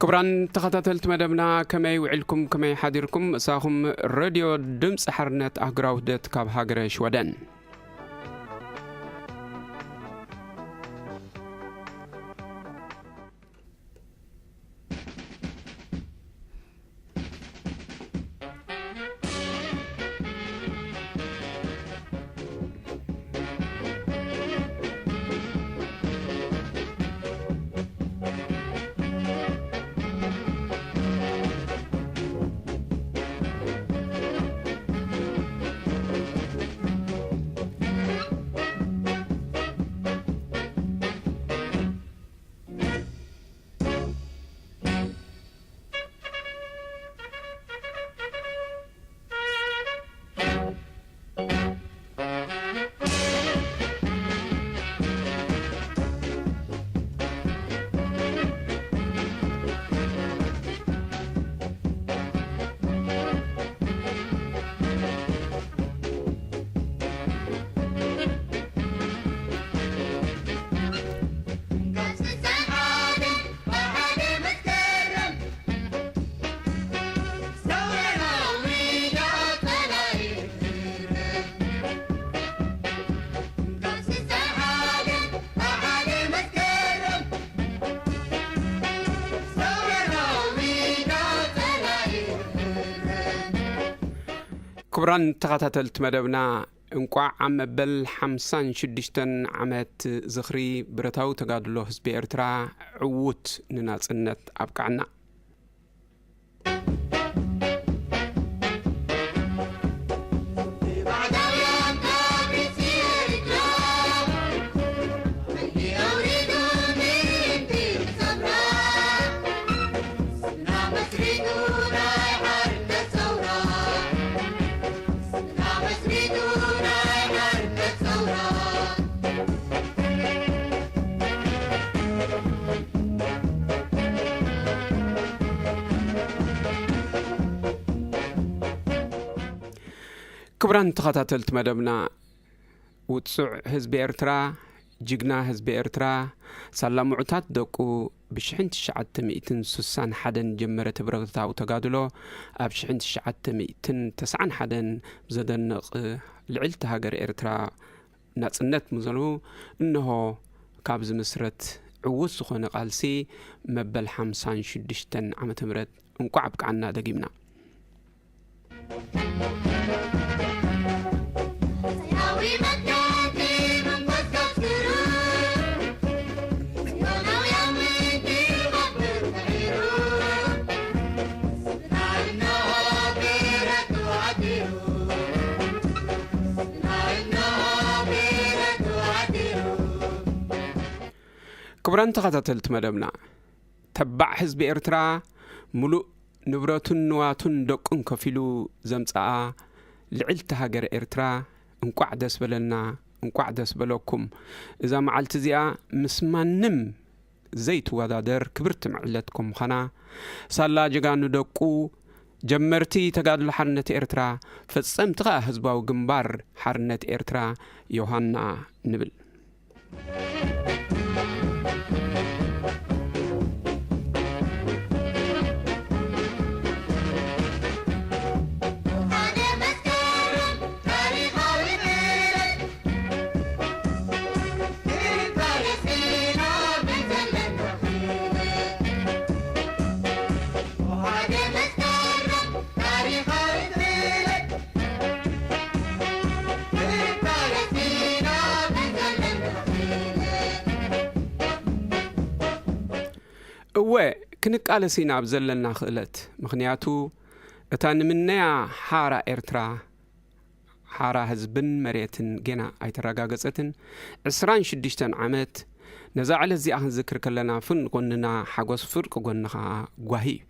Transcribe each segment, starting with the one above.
ክቡራን ተኸታተልቲ መደብና፣ ከመይ ውዕልኩም፣ ከመይ ሓዲርኩም? እሳኹም ረድዮ ድምፂ ሓርነት ኣህግራውደት ካብ ሃገረ ሽወደን። ክቡራን ተኸታተልቲ መደብና፣ እንቋዕ ኣብ መበል ሓምሳን ሽዱሽተን ዓመት ዝኽሪ ብረታዊ ተጋድሎ ህዝቢ ኤርትራ ዕዉት ንናጽነት ኣብቃዕና። ክቡራን ተኸታተልቲ መደብና፣ ውጹዕ ህዝቢ ኤርትራ፣ ጅግና ህዝቢ ኤርትራ፣ ሳላ ምዑታት ደቁ ብሽሕን ትሽዓተ ሚእትን ስሳን ሓደን ጀመረ ብረታዊ ተጋድሎ፣ ኣብ ሽሕን ትሽዓተ ሚእትን ተስዓን ሓደን ብዘደንቕ ልዕልቲ ሃገር ኤርትራ ናጽነት ምዘኑ፣ እንሆ ካብ ዝምስረት ዕዉት ዝኾነ ቃልሲ መበል ሓምሳን ሽዱሽተን ዓመተ ምህረት እንቋዕ ኣብቅዓና ደጊምና። ክቡራን ተኸታተልቲ መደብና፣ ተባዕ ህዝቢ ኤርትራ፣ ምሉእ ንብረቱን ንዋቱን ደቁን ከፊሉ ዘምጽኣ ልዕልቲ ሃገር ኤርትራ፣ እንቋዕ ደስ በለና፣ እንቋዕ ደስ በለኩም። እዛ መዓልቲ እዚኣ ምስ ማንም ዘይትወዳደር ክብርቲ መዕለት ከም ምዃና፣ ሳላ ጀጋኑ ደቁ፣ ጀመርቲ ተጋድሎ ሓርነት ኤርትራ፣ ፈጸምቲ ኸኣ ህዝባዊ ግንባር ሓርነት ኤርትራ፣ ዮሃና ንብል። እወ፣ ክንቃለስ ኢና ኣብ ዘለና ክእለት። ምኽንያቱ፣ እታ ንምነያ ሓራ ኤርትራ፣ ሓራ ህዝብን መሬትን ጌና ኣይተረጋገጸትን። ዕስራን ሽዱሽተን ዓመት ነዛ ዕለት እዚኣ ክንዝክር ከለና፣ ፍርቂ ጎንና ሓጎስ፣ ፍርቂ ጎኒ ኸኣ ጓሂ እዩ።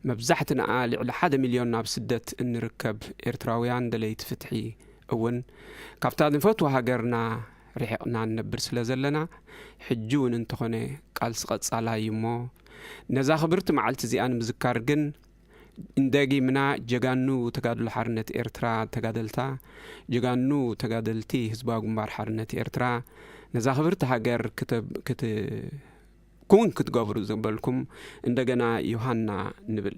መብዛሕትናኣ፣ ልዕሊ ሓደ ሚልዮን፣ ኣብ ስደት እንርከብ ኤርትራውያን ደለይቲ ፍትሒ እውን፣ ካብታ ንፈትዋ ሃገርና ርሒቕና ንነብር ስለ ዘለና፣ ሕጂ እውን እንተኾነ ቃልሲ ቀጻላይ እዩ እሞ፣ ነዛ ክብርቲ መዓልቲ እዚኣ ንምዝካር ግን፣ እንደጊምና ጀጋኑ ተጋድሎ ሓርነት ኤርትራ ተጋደልታ፣ ጀጋኑ ተጋደልቲ ህዝባዊ ግንባር ሓርነት ኤርትራ፣ ነዛ ክብርቲ ሃገር ክተ-፣ ክት-፣ ክውን ክትገብሩ ዝበልኩም እንደገና ዮሃና ንብል።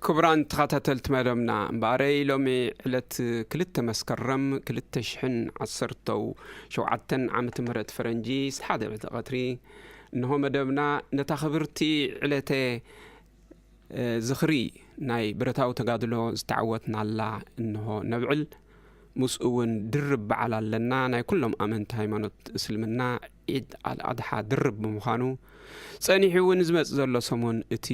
ክቡራን ተኸታተልቲ መደብና፣ እምበኣረይ ሎሚ ዕለት ክልተ መስከረም ክልተ ሽሕን ዓሰርተው ሸውዓተን ዓመተ ምህረት ፈረንጂ፣ ሓደ ዕለተ ቀትሪ፣ እንሆ መደብና ነታ ክብርቲ ዕለተ፣ እ፣ ዝኽሪ ናይ ብረታዊ ተጋድሎ ዝተዓወትናላ እንሆ ነብዕል። ምስኡ እውን ድርብ በዓል ኣለና። ናይ ኩሎም ኣመንቲ ሃይማኖት እስልምና ዒድ ኣልኣድሓ ድርብ ብምዃኑ፣ ጸኒሑ እውን ዝመጽእ ዘሎ ሰሙን እቲ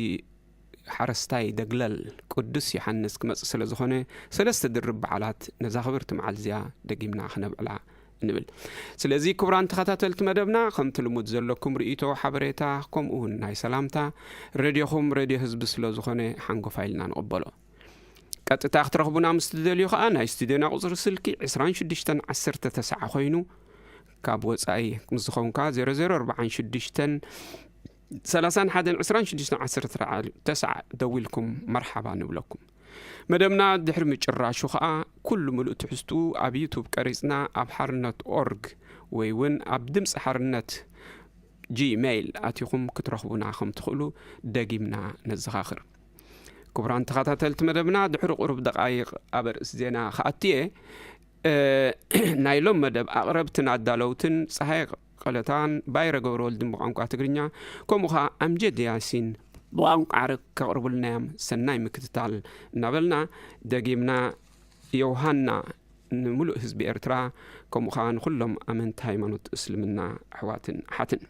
ሓረስታይ ደግለል ቅዱስ ዮሃንስ ክመጽእ ስለ ዝኾነ፣ ሰለስተ ድርብ በዓላት ነዛ ክብርቲ መዓልቲ እዚኣ ደጊምና ክነብዕላ ንብል። ስለዚ ክቡራን ተኸታተልቲ መደብና፣ ከምቲ ልሙድ ዘለኩም ርእይቶ፣ ሓበሬታ፣ ከምኡ እውን ናይ ሰላምታ፣ ሬድዮኹም ሬድዮ ህዝቢ ስለ ዝኾነ ሓንጎፋይ ኢልና ንቕበሎ። ቀጥታ ክትረኽቡና ምስ ትደልዩ ከኣ ናይ ስቱድዮና ቁጽሪ ስልኪ ዕስራን ሽዱሽተን ዓሰርተ ተስዓ ኮይኑ፣ ካብ ወጻኢ ምስ ዝኾንካ ዜሮ ዜሮ ኣርባዓን ሽዱሽተን ሰላሳን ሓደን ዕስራን ሽዱሽተን ዓሰርተ ተስዓ ደዊልኩም መርሓባ ንብለኩም። መደብና ድሕሪ ምጭራሹ ከኣ ኩሉ ምሉእ ትሕዝትኡ ኣብ ዩቱብ ቀሪጽና ኣብ ሓርነት ኦርግ ወይ እውን ኣብ ድምጺ ሓርነት ጂሜይል ኣቲኹም ክትረኽቡና ከም ትኽእሉ ደጊምና ነዘኻኽር። ክቡራን ተኸታተልቲ መደብና፣ ድሕሪ ቁሩብ ደቓይቕ ኣብ ርእሲ ዜና ክኣቱ እየ። እ፣ ናይ ሎም መደብ ኣቕረብትን ኣዳለውትን ጸሃየ ቀለታን ባይረ ገብረወልድን ብቋንቋ ትግርኛ፣ ከምኡ ኸኣ ኣምጀድ ያሲን ብቋንቋ ዓረብ ከቕርቡልና እዮም። ሰናይ ምክትታል እናበልና፣ ደጊምና ዮሃና ንምሉእ ህዝቢ ኤርትራ፣ ከምኡ ኸኣ ንኹሎም ኣመንቲ ሃይማኖት እስልምና ኣሕዋትን ኣሓትን።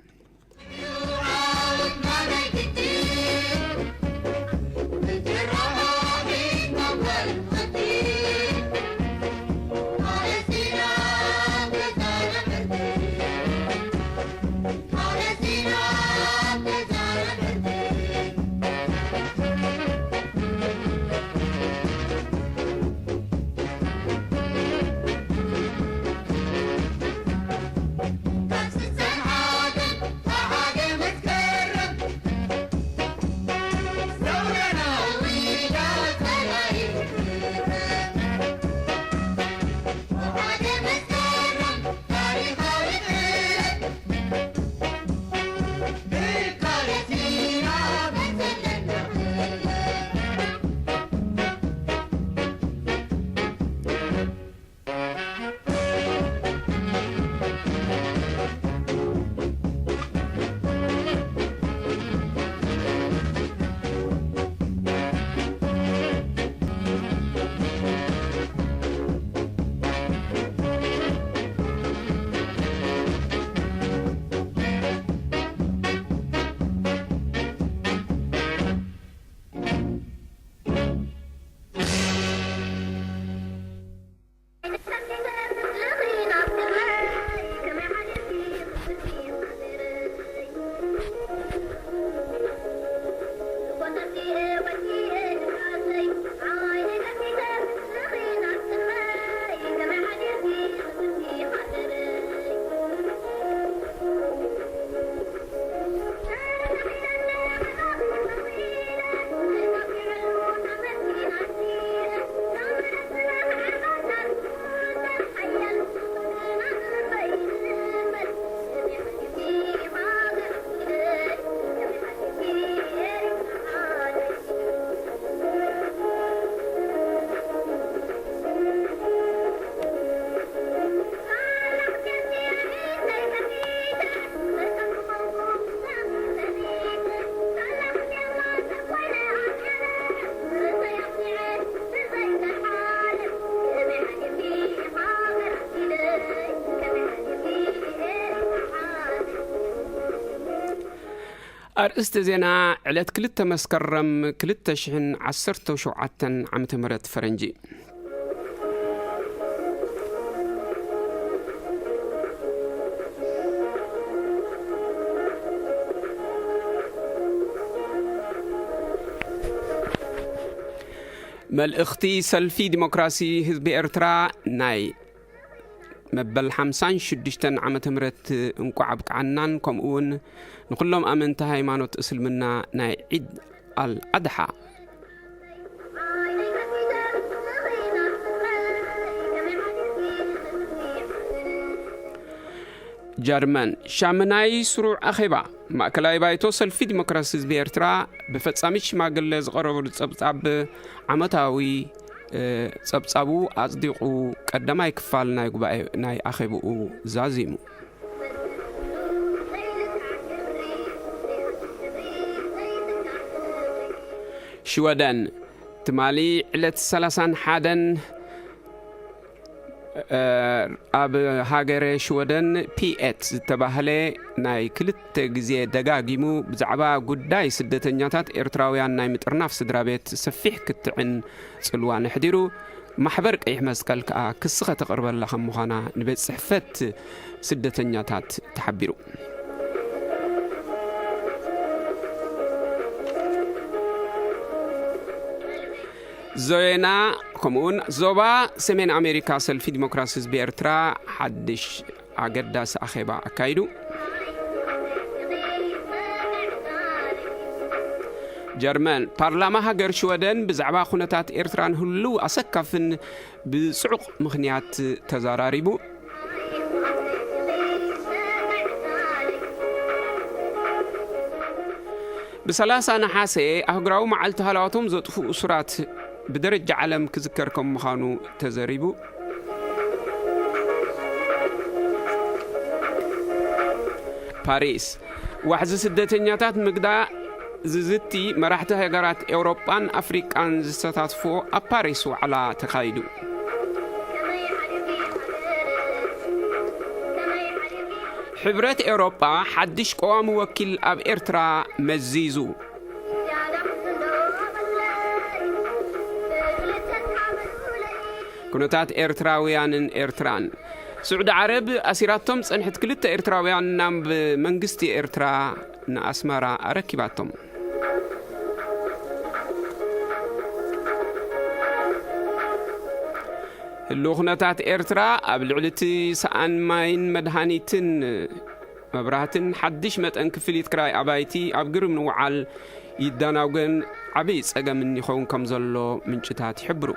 ኣርእስተ ዜና፣ ዕለት ክልተ መስከረም ክልተ ሽሕን ዓሰርተ ሸውዓተን ዓመተ ምህረት ፈረንጂ። መልእኽቲ ሰልፊ ዲሞክራሲ ህዝቢ ኤርትራ ናይ መበል ሓምሳን ሽዱሽተን ዓመተ ምህረት እንቋዕ ኣብቅዓናን፣ ከምኡ እውን ንኹሎም ኣመንቲ ሃይማኖት እስልምና ናይ ዒድ ኣል ኣድሓ። ጀርመን፣ ሻምናይ ስሩዕ ኣኼባ ማእከላይ ባይቶ ሰልፊ ዲሞክራሲ ህዝቢ ኤርትራ ብፈጻሚት ሽማግለ ዝቐረበሉ ጸብጻብ ዓመታዊ፣ እ፣ ጸብጻቡ ኣጽዲቑ ቀዳማይ ክፋል ናይ ጉባኤ ናይ ኣኼብኡ ዛዚሙ። ሽወደን፣ ትማሊ ዕለት ሰላሳን ሓደን፣ እ፣ ኣብ ሃገረ ሽወደን ፒኤት ዝተባህለ ናይ ክልተ ግዜ ደጋጊሙ ብዛዕባ ጉዳይ ስደተኛታት ኤርትራውያን ናይ ምጥርናፍ ስድራ ቤት ሰፊሕ ክትዕን ጽልዋ ነሕዲሩ፣ ማሕበር ቀይሕ መስቀል ከኣ ክሲ ከተቕርበላ ከም ምዃና ንቤት ጽሕፈት ስደተኛታት ተሓቢሩ። ዞየና፣ ከምኡውን ዞባ ሰሜን ኣሜሪካ ሰልፊ ዲሞክራሲ ህዝቢ ኤርትራ ሓድሽ ኣገዳሲ ኣኼባ ኣካይዱ። ጀርመን፣ ፓርላማ ሃገር ሽወደን ብዛዕባ ኩነታት ኤርትራን ህልው ኣሰካፍን ብጽዑቕ ምኽንያት ተዘራሪቡ። ብሰላሳ ነሓሰ ኣህጉራዊ መዓልቲ ሃለዋቶም ዘጥፍኡ እሱራት ብደረጃ ዓለም ክዝከር ከም ምዃኑ ተዘሪቡ። ፓሪስ፣ ዋሕዚ ስደተኛታት ምግዳእ ዝዝቲ መራሕቲ ሃገራት ኤውሮጳን ኣፍሪቃን ዝሰታትፎ ኣብ ፓሪስ ዋዕላ ተኻይዱ። ሕብረት ኤውሮጳ ሓድሽ ቀዋሚ ወኪል ኣብ ኤርትራ መዚዙ። ኩነታት ኤርትራውያንን ኤርትራን። ስዑዲ ዓረብ ኣሲራቶም ጸንሕት ክልተ ኤርትራውያን ናብ መንግስቲ ኤርትራ ንኣስመራ ኣረኪባቶም። ህልው ኩነታት ኤርትራ ኣብ ልዕሊ እቲ ሰኣን ማይን መድሃኒትን መብራህትን ሓድሽ መጠን ክፍሊት ክራይ ኣባይቲ ኣብ ግብሪ ምውዓል ይዳናጎን ዓብዪ ጸገምን ይኸውን ከም ዘሎ ምንጭታት ይሕብሩ።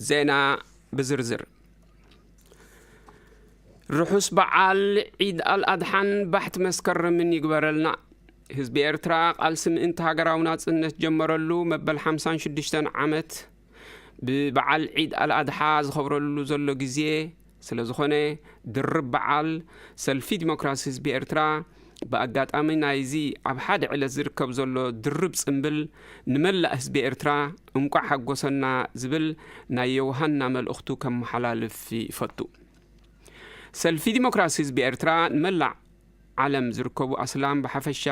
ዜና ብዝርዝር። ርሑስ በዓል ዒድ ኣልኣድሓን ባሕቲ መስከረምን ይግበረልና። ህዝቢ ኤርትራ ቃልሲ ምእንቲ ሃገራዊ ናጽነት ጀመረሉ መበል ሓምሳን ሽዱሽተን ዓመት ብበዓል ዒድ ኣልኣድሓ ዝኸብረሉ ዘሎ ግዜ ስለ ዝኾነ፣ ድርብ በዓል ሰልፊ ዲሞክራሲ ህዝቢ ኤርትራ ብኣጋጣሚ ናይዚ ኣብ ሓደ ዕለት ዝርከብ ዘሎ ድርብ ጽምብል ንመላእ ህዝቢ ኤርትራ እንቋዕ ሓጎሰና ዝብል ናይ የውሃና መልእኽቱ ከመሓላልፍ ይፈቱ። ሰልፊ ዲሞክራሲ ህዝቢ ኤርትራ ንመላእ ዓለም ዝርከቡ ኣስላም ብሓፈሻ፣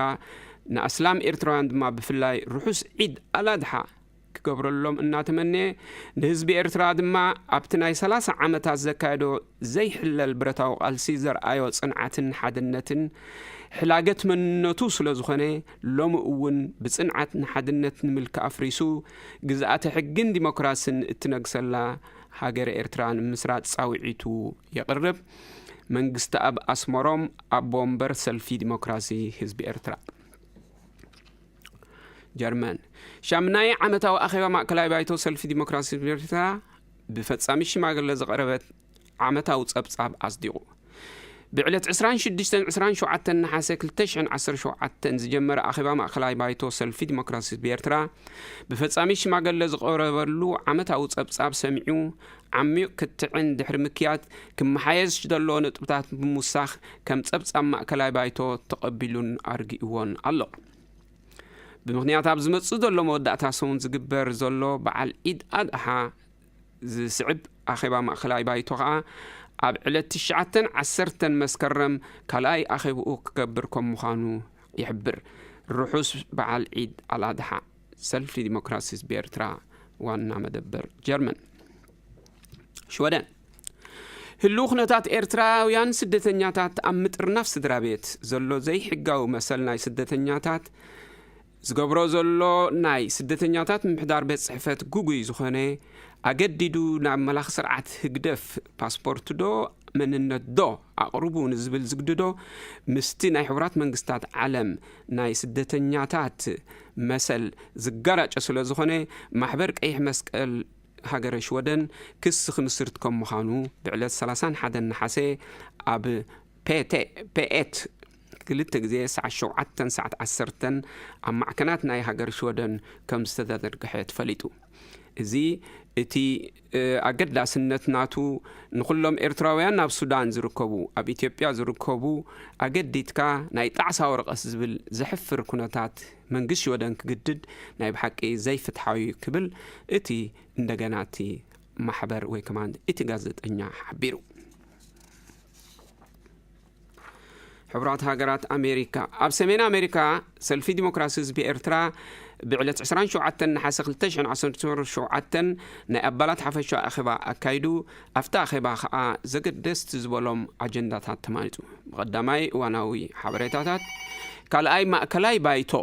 ንኣስላም ኤርትራውያን ድማ ብፍላይ ርሑስ ዒድ ኣልኣድሓ ክገብረሎም እናተመነየ፣ ንህዝቢ ኤርትራ ድማ ኣብቲ ናይ ሰላሳ ዓመታት ዘካየዶ ዘይሕለል ብረታዊ ቃልሲ ዘርኣዮ ጽንዓትን ሓድነትን ሕላገት መንነቱ ስለ ዝኾነ፣ ሎሚ እውን ብጽንዓት ንሓድነት ንምልኪ ኣፍሪሱ፣ ግዝኣተ ሕግን ዲሞክራስን እትነግሰላ ሃገረ ኤርትራ ንምስራጽ ጻውዒቱ የቕርብ። መንግስቲ ኣብ ኣስመሮም፣ ኣቦ ወንበር ሰልፊ ዲሞክራሲ ህዝቢ ኤርትራ። ጀርመን፣ ሻምናይ ዓመታዊ ኣኼባ ማእከላይ ባይቶ ሰልፊ ዲሞክራሲ ህዝቢ ኤርትራ ብፈጻሚ ሽማግለ ዝቐረበት ዓመታዊ ጸብጻብ ኣጽዲቑ። ብዕለት ዕስራን ሽዱሽተን ዕስራን ሸውዓተን ነሓሰ ክልተ ሽሕን ዓሰርተ ሸውዓተን ዝጀመረ ኣኼባ ማእከላይ ባይቶ ሰልፊ ዲሞክራሲ ህዝቢ ኤርትራ ብፈጻሚ ሽማግለ ዝቐረበሉ ዓመታዊ ጸብጻብ ሰሚዑ፣ ዓሚቕ ክትዕን ድሕሪ ምክያድ ክመሓየሽ ዘለዎ ነጥብታት ብምውሳኽ ከም ጸብጻብ ማእከላይ ባይቶ ተቐቢሉን ኣርጊእዎን ኣሎ። ብምኽንያት ኣብ ዝመጽእ ዘሎ መወዳእታ ሰሙን ዝግበር ዘሎ በዓል ዒድ ኣድሓ ዝስዕብ ኣኼባ ማእከላይ ባይቶ ኸኣ ኣብ ዕለት ትሽዓተን ዓሰርተን መስከረም ካልኣይ ኣኼብኡ ክገብር ከም ምዃኑ ይሕብር። ርሑስ በዓል ዒድ ኣልኣድሓ። ሰልፊ ዲሞክራሲ ህዝቢ ኤርትራ፣ ዋና መደበር ጀርመን። ሽወደን። ህልው ኩነታት ኤርትራውያን ስደተኛታት ኣብ ምጥርናፍ ስድራ ቤት ዘሎ ዘይሕጋዊ መሰል ናይ ስደተኛታት ዝገብሮ ዘሎ ናይ ስደተኛታት ምምሕዳር ቤት ጽሕፈት ግጉይ ዝኾነ፣ ኣገዲዱ ናብ መላኺ ስርዓት ህግደፍ ፓስፖርት ዶ መንነት ዶ ኣቕርቡ ንዝብል ዝግድዶ፣ ምስቲ ናይ ሕቡራት መንግስታት ዓለም ናይ ስደተኛታት መሰል ዝጋራጨ ስለ ዝኾነ፣ ማሕበር ቀይሕ መስቀል ሃገረ ሽወደን ክሲ ክምስርት ከም ምዃኑ ብዕለት ሰላሳን ሓደን ነሓሰ ኣብ ፔቴ ፔኤት ክልተ ግዜ ሰዓት ሸውዓተን ሰዓት ዓሰርተን ኣብ ማዕከናት ናይ ሃገር ሽወደን ከም ዝተዘርግሐ ተፈሊጡ። እዚ እቲ ኣገዳስነት ናቱ ንኹሎም ኤርትራውያን ኣብ ሱዳን ዝርከቡ፣ ኣብ ኢትዮጵያ ዝርከቡ ኣገዲድካ ናይ ጣዕሳ ወረቐት ዝብል ዘሕፍር ኩነታት መንግስቲ ሽወደን ክግድድ ናይ ብሓቂ ዘይፍትሓዊ ክብል እቲ እንደገና እቲ ማሕበር ወይ ከማን እቲ ጋዜጠኛ ሓቢሩ። ሕቡራት ሃገራት ኣሜሪካ። ኣብ ሰሜን ኣሜሪካ ሰልፊ ዲሞክራሲ ህዝቢ ኤርትራ ብዕለት ዕስራን ሸውዓተን ነሓሰ ክልተ ሽሕን ዓሰርተ ሸውዓተን ናይ ኣባላት ሓፈሻ ኣኼባ ኣካይዱ። ኣብቲ ኣኼባ ኸኣ ዘገደስቲ ዝበሎም ኣጀንዳታት ተማሪጹ። ብቐዳማይ እዋናዊ ሓበሬታታት፣ ካልኣይ ማእከላይ ባይቶ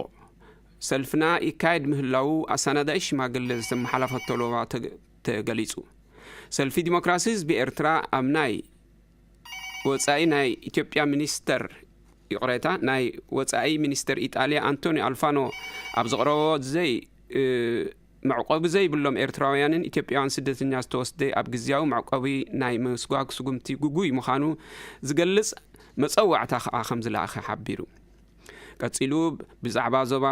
ሰልፍና ይካየድ ምህላዉ ኣሰናዳኢ ሽማግለ ዝተመሓላለፈቶ ሎባ ተገ-፣ ተገሊጹ። ሰልፊ ዲሞክራሲ ህዝቢ ኤርትራ ኣብ ናይ ወጻኢ ናይ ኢትዮጵያ ሚኒስተር፣ ይቕሬታ፣ ናይ ወጻኢ ሚኒስተር ኢጣልያ ኣንቶኒ ኣልፋኖ ኣብ ዘቕረቦ ዘይ-፣ እ፣ መዕቆቢ ዘይብሎም ኤርትራውያንን ኢትዮጵያውያን ስደተኛ ዝተወስደ ኣብ ግዝያዊ መዕቆቢ ናይ ምስጓግ ስጉምቲ ግጉይ ምዃኑ ዝገልጽ መጸዋዕታ ከኣ ከም ዝለኣኸ ሓቢሩ። ቀጺሉ ብዛዕባ ዞባ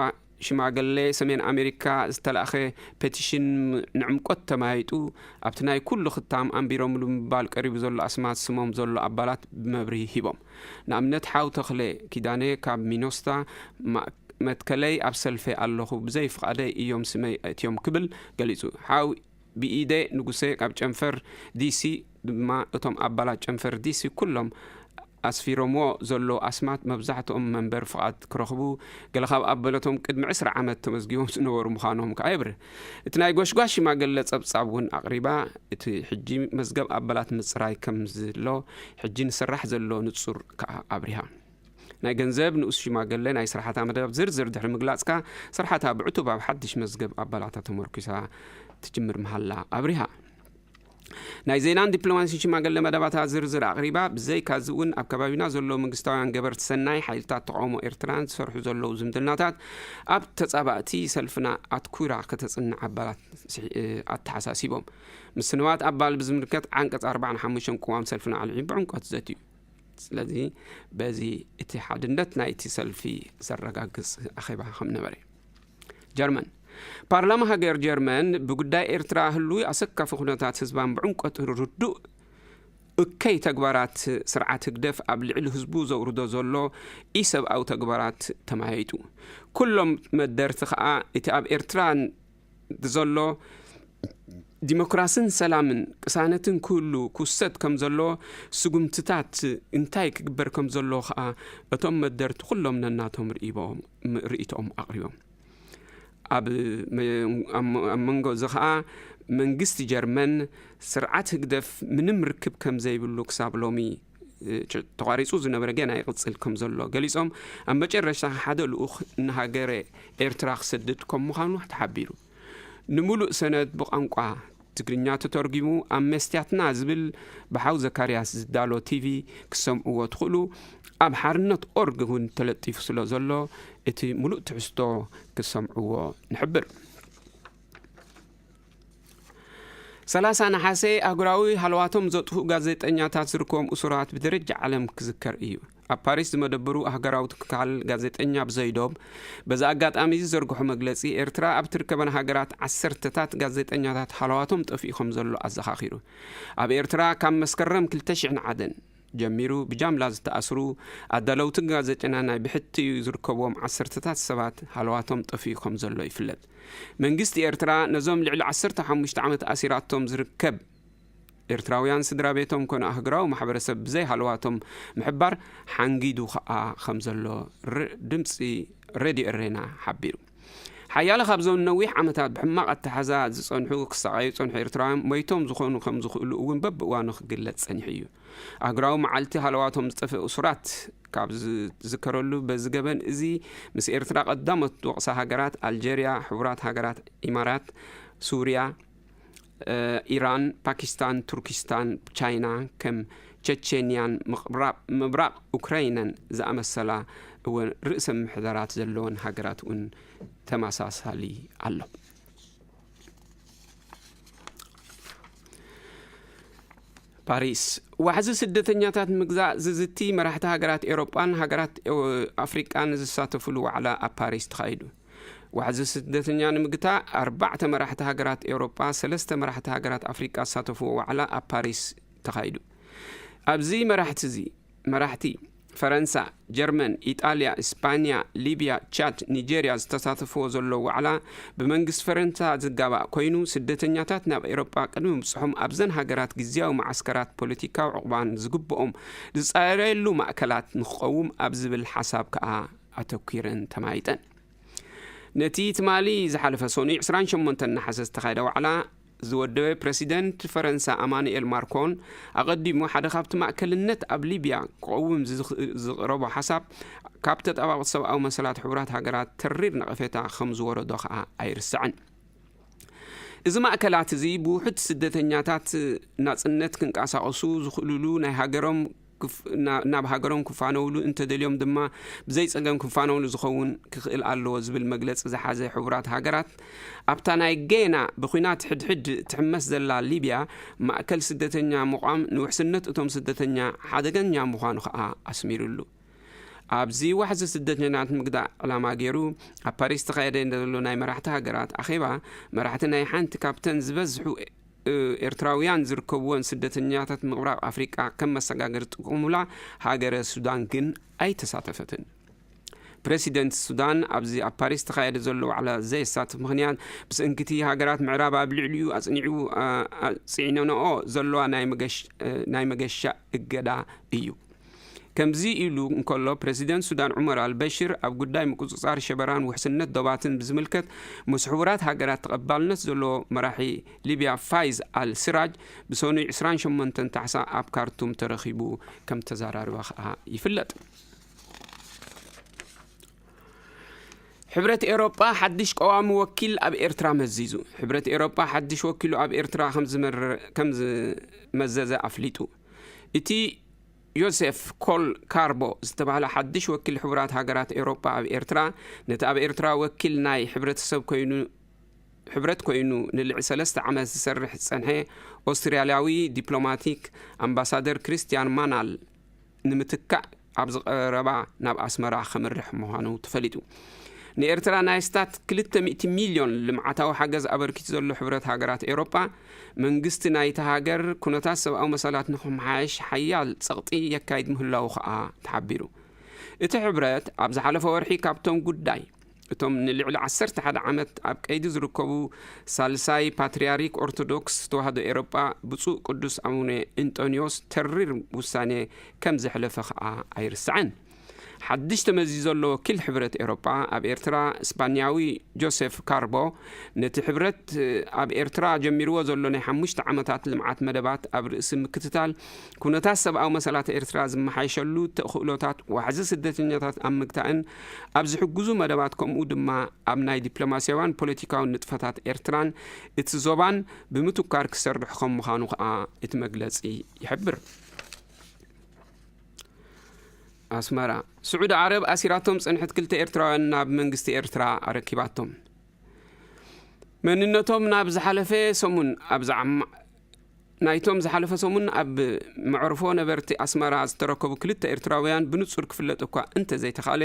ሽማግሌ ሰሜን ኣሜሪካ ዝተላእኸ ፔቲሽን ንዕምቆት ተማይጡ፣ ኣብቲ ናይ ኩሉ ክታም ኣንቢሮምሉ ምባል ቀሪቡ ዘሎ ኣስማት ስሞም ዘሎ ኣባላት መብርሂ ሂቦም። ንኣብነት ሓው ተኽለ ኪዳነ ካብ ሚኖስታ ማ-፣ መትከለይ ኣብ ሰልፌ ኣለኹ፣ ብዘይ ፍቓደይ እዮም ስመይ ኣእትዮም ክብል ገሊጹ። ሓው ብኢደ ንጉሴ ካብ ጨንፈር ዲሲ ድማ እቶም ኣባላት ጨንፈር ዲሲ ኩሎም ኣስፊሮምዎ ዘለዉ ኣስማት መብዛሕትኦም መንበር ፍቓድ ክረኽቡ፣ ገለ ካብ ኣበለቶም ቅድሚ ዕስራ ዓመት ተመዝጊቦም ዝነበሩ ምዃኖም ከኣ የብርህ። እቲ ናይ ጎሽጓሽ ሽማግለ ጸብጻብ እውን ኣቕሪባ፣ እቲ ሕጂ መዝገብ ኣባላት ምጽራይ ከም ዝሎ ሕጂ ንስራሕ ዘሎ ንጹር ከኣ ኣብሪሃ። ናይ ገንዘብ ንኡስ ሽማግለ ናይ ስራሓታ መደብ ዝርዝር ድሕሪ ምግላጽካ፣ ስራሓታ ብዕቱብ ኣብ ሓድሽ መዝገብ ኣባላታ ተመርኩሳ ትጅምር ምሃላ ኣብሪሃ። ናይ ዜናን ዲፕሎማሲን ሽማግለ መደባታ ዝርዝር ኣቕሪባ። ብዘይካዚ እውን ኣብ ከባቢና ዘለዉ መንግስታውያን ገበርቲ ሰናይ ሓይልታት ተቃውሞ ኤርትራን ዝሰርሑ ዘለዉ ዝምድናታት ኣብ ተጻባእቲ ሰልፍና ኣትኩራ ከተጽንዕ ኣባላት ስሒ-፣ ኣተሓሳሲቦም። ምስንባት ኣባል ብዝምልከት ዓንቀጽ ኣርባዓን ሓሙሽተን ቅዋም ሰልፍና ኣልዒሉ ብዕምቆት ዘትዩ። ስለዚ በዚ እቲ ሓድነት ናይቲ ሰልፊ ዘረጋግጽ ኣኼባ ከም ነበረ። ጀርመን። ፓርላማ ሃገር ጀርመን ብጉዳይ ኤርትራ ህሉይ ኣሰካፊ ኩነታት ህዝባን ብዕምቆት ርዱእ እከይ ተግባራት ስርዓት ህግደፍ ኣብ ልዕሊ ህዝቡ ዘውርዶ ዘሎ ኢሰብኣዊ ተግባራት ተመያይጡ። ኩሎም መደርቲ ከኣ እቲ ኣብ ኤርትራ ዘሎ ዲሞክራስን ሰላምን ቅሳነትን ክህሉ ክውሰድ ከም ዘሎ ስጉምትታት እንታይ ክግበር ከም ዘሎ ከኣ እቶም መደርቲ ኩሎም ነናቶም ርእይቦም-፣ ርእይቶኦም ኣቕሪቦም። ኣብ መ-፣ ኣብ መ-፣ ኣብ መንጎ እዚ ከኣ መንግስቲ ጀርመን ስርዓት ህግደፍ ምንም ርክብ ከም ዘይብሉ ክሳብ ሎሚ፣ እ፣ ጭ-፣ ተቋሪጹ ዝነበረ ገና ይቕጽል ከም ዘሎ ገሊጾም፣ ኣብ መጨረሻ ሓደ ልኡኽ ንሃገረ ኤርትራ ክሰድድ ከም ምዃኑ ተሓቢሩ። ንምሉእ ሰነድ ብቋንቋ ትግርኛ ተተርጒሙ ኣብ መስትያትና ዝብል ብሓው ዘካርያስ ዝዳሎ ቲቪ ክሰምዕዎ ትኽእሉ። ኣብ ሓርነት ኦርግ እውን ተለጢፉ ስለ ዘሎ እቲ ምሉእ ትሕዝቶ ክሰምዕዎ ንሕብር። ሰላሳ ነሓሰ ኣህጉራዊ ሃለዋቶም ዘጥፍኡ ጋዜጠኛታት ዝርከቦም እሱራት ብደረጃ ዓለም ክዝከር እዩ። ኣብ ፓሪስ ዝመደበሩ ኣህጉራዊ ትካል ጋዜጠኛ ብዘይዶብ በዚ ኣጋጣሚ ዝዘርግሖ መግለጺ፣ ኤርትራ ኣብ ትርከበን ሃገራት ዓሰርተታት ጋዜጠኛታት ሃለዋቶም ጠፊኡ ከም ዘሎ ኣዘኻኺሩ። ኣብ ኤርትራ ካብ መስከረም ክልተ ሽሕን ሓደን ጀሚሩ ብጃምላ ዝተኣስሩ ኣዳለውትን ጋዜጠኛን ናይ ብሕትኡ ዝርከብዎም ዓሰርተታት ሰባት ሃለዋቶም ጠፊኡ ከም ዘሎ ይፍለጥ። መንግስቲ ኤርትራ ነዞም ልዕሊ ዓሰርተ ሓሙሽተ ዓመት ኣሲራቶም ዝርከብ ኤርትራውያን ስድራ ቤቶም ኮነ ኣህግራዊ ማሕበረሰብ ብዘይ ሃለዋቶም ምሕባር ሓንጊዱ ከኣ ከም ዘሎ ር-፣ ድምፂ ሬድዮ ኤሬና ሓቢሩ። ሓያለ ካብዞም ነዊሕ ዓመታት ብሕማቕ ኣተሓዛ ዝጸንሑ ክሰቓዩ ዝጸንሑ ኤርትራውያን ሞይቶም ዝኾኑ ከም ዝኽእሉ እውን በብእዋኑ ክግለጽ ጸኒሑ እዩ። ኣህጉራዊ መዓልቲ ሃለዋቶም ዝጠፍእ እሱራት ካብ ዝዝከረሉ በዚ ገበን እዚ ምስ ኤርትራ ቀዳሞት ወቕሳ ሃገራት ኣልጀርያ፣ ሕቡራት ሃገራት ኢማራት፣ ሱርያ፣ እ፣ ኢራን፣ ፓኪስታን፣ ቱርኪስታን፣ ቻይና ከም ቸቼንያን ምቕራብ-፣ ምብራቕ ኡክራይናን ዝኣመሰላ እውን ርእሰ ምሕደራት ዘለወን ሃገራት እውን ተመሳሳሊ ኣሎ። ፓሪስ፣ ዋሕዚ ስደተኛታት ንምግዛእ ዝዝቲ መራሕቲ ሃገራት ኤውሮጳን ሃገራት ኤው-፣ ኣፍሪቃን ዝሳተፉሉ ዋዕላ ኣብ ፓሪስ ተኻይዱ። ዋሕዚ ስደተኛ ንምግታእ ኣርባዕተ መራሕቲ ሃገራት ኤውሮጳ፣ ሰለስተ መራሕቲ ሃገራት ኣፍሪቃ ዝሳተፍዎ ዋዕላ ኣብ ፓሪስ ተኻይዱ። ኣብዚ መራሕቲ እዚ፣ መራሕቲ ፈረንሳ፣ ጀርመን፣ ኢጣልያ፣ እስፓንያ፣ ሊብያ፣ ቻድ፣ ኒጀርያ ዝተሳተፍዎ ዘለዉ ዋዕላ ብመንግስቲ ፈረንሳ ዝጋባእ ኮይኑ፣ ስደተኛታት ናብ ኤውሮጳ ቅድሚ ምብጽሖም ኣብዘን ሃገራት ግዝያዊ መዓስከራት ፖለቲካዊ ዕቑባን ዝግብኦም ዝጻረየሉ ማእከላት ንክቐውም ኣብ ዝብል ሓሳብ ከኣ ኣተኲረን ተማይጠን። ነቲ ትማሊ ዝሓለፈ ሰኑይ ዕስራን ሸሞንተን ነሓሰ ዝተኻየደ ዋዕላ ዝወደበ ፕረሲደንት ፈረንሳ ኣማኑኤል ማክሮን ኣቐዲሙ ሓደ ካብቲ ማእከልነት ኣብ ሊብያ ክቐውም ዝኽ-፣ ዝቕረቦ ሓሳብ ካብ ተጣባቕቲ ሰብኣዊ መሰላት ሕቡራት ሃገራት ተሪር ነቐፌታ ከም ዝወረዶ ከኣ ኣይርስዕን። እዚ ማእከላት እዚ ብውሑድ ስደተኛታት ናጽነት ክንቀሳቐሱ ዝኽእሉሉ ናይ ሃገሮም ክፍ-፣ ና-፣ ናብ ሃገሮም ክፋነውሉ እንተደልዮም ድማ ብዘይ ጸገም ክፋነውሉ ዝኸውን ክኽእል ኣለዎ ዝብል መግለጺ ዝሓዘ ሕቡራት ሃገራት ኣብታ ናይ ጌና ብኹናት ሕድሕድ ትሕመስ ዘላ ሊብያ ማእከል ስደተኛ ምቋም ንውሕስነት እቶም ስደተኛ ሓደገኛ ምዃኑ ከኣ ኣስሚሩሉ። ኣብዚ ዋሕዚ ስደተኛታት ምግዳእ ዕላማ ገይሩ ኣብ ፓሪስ ተኻየደ ዘሎ ናይ መራሕቲ ሃገራት ኣኼባ መራሕቲ ናይ ሓንቲ ካብተን ዝበዝሑ እ፣ ኤርትራውያን ዝርከብወን ስደተኛታት ምብራቕ ኣፍሪቃ ከም መሰጋገሪ ዝጥቀሙላ ሃገረ ሱዳን ግን ኣይተሳተፈትን። ፕረሲደንት ሱዳን ኣብዚ ኣብ ፓሪስ ተኻየደ ዘሎ ዋዕላ ዘየሳትፍ ምኽንያት ብሰንኪቲ ሃገራት ምዕራብ ኣብ ልዕሊኡ ኣጽኒዑ፣ ኣ-፣ ኣጽዒነንኦ ዘለዋ ናይ መገሽ-፣ እ፣ ናይ መገሻ እገዳ እዩ። ከምዚ ኢሉ እንከሎ፣ ፕረሲደንት ሱዳን ዑመር ኣልበሽር ኣብ ጉዳይ ምቁጽጻር ሸበራን ውሕስነት ዶባትን ብዝምልከት ምስ ሕቡራት ሃገራት ተቐባልነት ዘለዎ መራሒ ሊብያ ፋይዝ ኣል ስራጅ ብሰኑይ ዕስራን ሸሞንተን ታሕሳ ኣብ ካርቱም ተረኺቡ ከም ተዘራረበ ከኣ ይፍለጥ። ሕብረት ኤውሮጳ ሓድሽ ቀዋሚ ወኪል ኣብ ኤርትራ መዚዙ። ሕብረት ኤውሮጳ ሓድሽ ወኪሉ ኣብ ኤርትራ ከም ዝመረ-፣ ከም ዝመዘዘ ኣፍሊጡ። እቲ ዮሴፍ ኮል ካርቦ ዝተባህለ ሓድሽ ወኪል ሕቡራት ሃገራት ኤውሮጳ ኣብ ኤርትራ፣ ነቲ ኣብ ኤርትራ ወኪል ናይ ሕብረተሰብ ኮይኑ፣ ሕብረት ኮይኑ ንልዕሊ ሰለስተ ዓመት ዝሰርሕ ዝጸንሐ ኦስትራልያዊ ዲፕሎማቲክ ኣምባሳደር ክሪስቲያን ማናል ንምትካእ ኣብ ዝቐረባ ናብ ኣስመራ ከምርሕ ምዃኑ ተፈሊጡ። ንኤርትራ ናይ ስታት ክልተ ሚእቲ ሚልዮን ልምዓታዊ ሓገዝ ኣበርኪቱ ዘሎ ሕብረት ሃገራት ኤውሮጳ፣ መንግስቲ ናይታ ሃገር ኩነታት ሰብኣዊ መሰላት ንኽመሓየሽ ሓያል ጸቕጢ የካይድ ምህላዉ ከኣ ተሓቢሩ። እቲ ሕብረት ኣብ ዝሓለፈ ወርሒ ካብቶም ጉዳይ እቶም ንልዕሊ ዓሰርተ ሓደ ዓመት ኣብ ቀይዲ ዝርከቡ ሳልሳይ ፓትርያርክ ኦርቶዶክስ ተዋህዶ ኤውሮጳ ብፁዕ ቅዱስ ኣቡነ እንጦንዮስ ተሪር ውሳኔ ከም ዘሕለፈ ከኣ ኣይርሳዕን። ሓድሽ ተመዚዙ ዘሎ ወኪል ሕብረት ኤውሮጳ ኣብ ኤርትራ፣ ስፓንያዊ ጆሴፍ ካርቦ፣ ነቲ ሕብረት ኣብ ኤርትራ ጀሚርዎ ዘሎ ናይ ሓሙሽተ ዓመታት ልምዓት መደባት ኣብ ርእሲ ምክትታል፣ ኩነታት ሰብኣዊ መሰላት ኤርትራ ዝመሓየሸሉ ተኽእሎታት ዋሕዚ ስደተኛታት ኣብ ምግታእን ኣብ ዝሕግዙ መደባት፣ ከምኡ ድማ ኣብ ናይ ዲፕሎማስያውያን ፖለቲካውን ንጥፈታት ኤርትራን እቲ ዞባን ብምትኳር ክሰርሕ ከም ምዃኑ ከኣ እቲ መግለጺ ይሕብር። ኣስመራ፣ ስዑዲ ዓረብ ኣሲራቶም ጸንሐት ክልተ ኤርትራውያን ናብ መንግስቲ ኤርትራ ኣረኪባቶም። መንነቶም ናብ ዝሓለፈ ሰሙን ኣብ ዝዓማ-፣ ናይቶም ዝሓለፈ ሰሙን ኣብ መዕርፎ ነበርቲ ኣስመራ ዝተረከቡ ክልተ ኤርትራውያን ብንጹር ክፍለጥ እኳ እንተዘይተኻእለ፣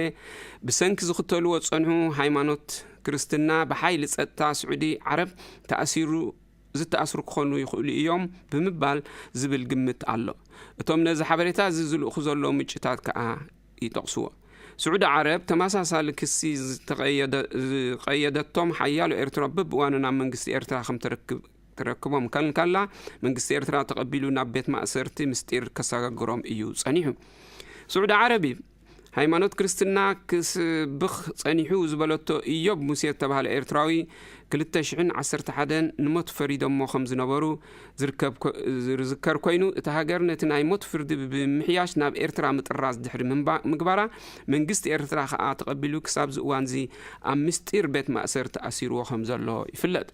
ብሰንኪ ዝኽተልዎ ዝጸንሑ ሃይማኖት ክርስትና ብሓይሊ ጸጥታ ስዑዲ ዓረብ ተኣሲሩ ዝተኣስሩ ክኾኑ ይኽእሉ እዮም ብምባል ዝብል ግምት ኣሎ። እቶም ነዚ ሓበሬታ እዚ ዝልእኹ ዘለዉ ምንጭታት ከኣ ይጠቕስዎ። ስዑዲ ዓረብ ተመሳሳሊ ክሲ ዝተቐየደ-፣ ዝቐየደቶም ሓያሎ ኤርትራ በብእዋኑ ናብ መንግስቲ ኤርትራ ከም ተረክብ-፣ ትረክቦም ከንካላ መንግስቲ ኤርትራ ተቐቢሉ ናብ ቤት ማእሰርቲ ምስጢር ከሰጋግሮም እዩ ጸኒሑ። ስዑዲ ዓረብ ሃይማኖት ክርስትና ክስብኽ ጸኒሑ ዝበለቶ ኢዮብ ሙሴ ዝተባህለ ኤርትራዊ ክልተ ሽሕን ዓሰርተ ሓደን ንሞት ፈሪዶሞ ከም ዝነበሩ ዝርከብ ኮ-፣ ዝዝከር ኮይኑ፣ እታ ሃገር ነቲ ናይ ሞት ፍርዲ ብምሕያሽ ናብ ኤርትራ ምጥራዝ ድሕሪ ምንባ-፣ ምግባራ፣ መንግስቲ ኤርትራ ከኣ ተቐቢሉ ክሳብ ዝእዋንዚ ኣብ ምስጢር ቤት ማእሰርቲ ኣሲርዎ ከም ዘሎ ይፍለጥ።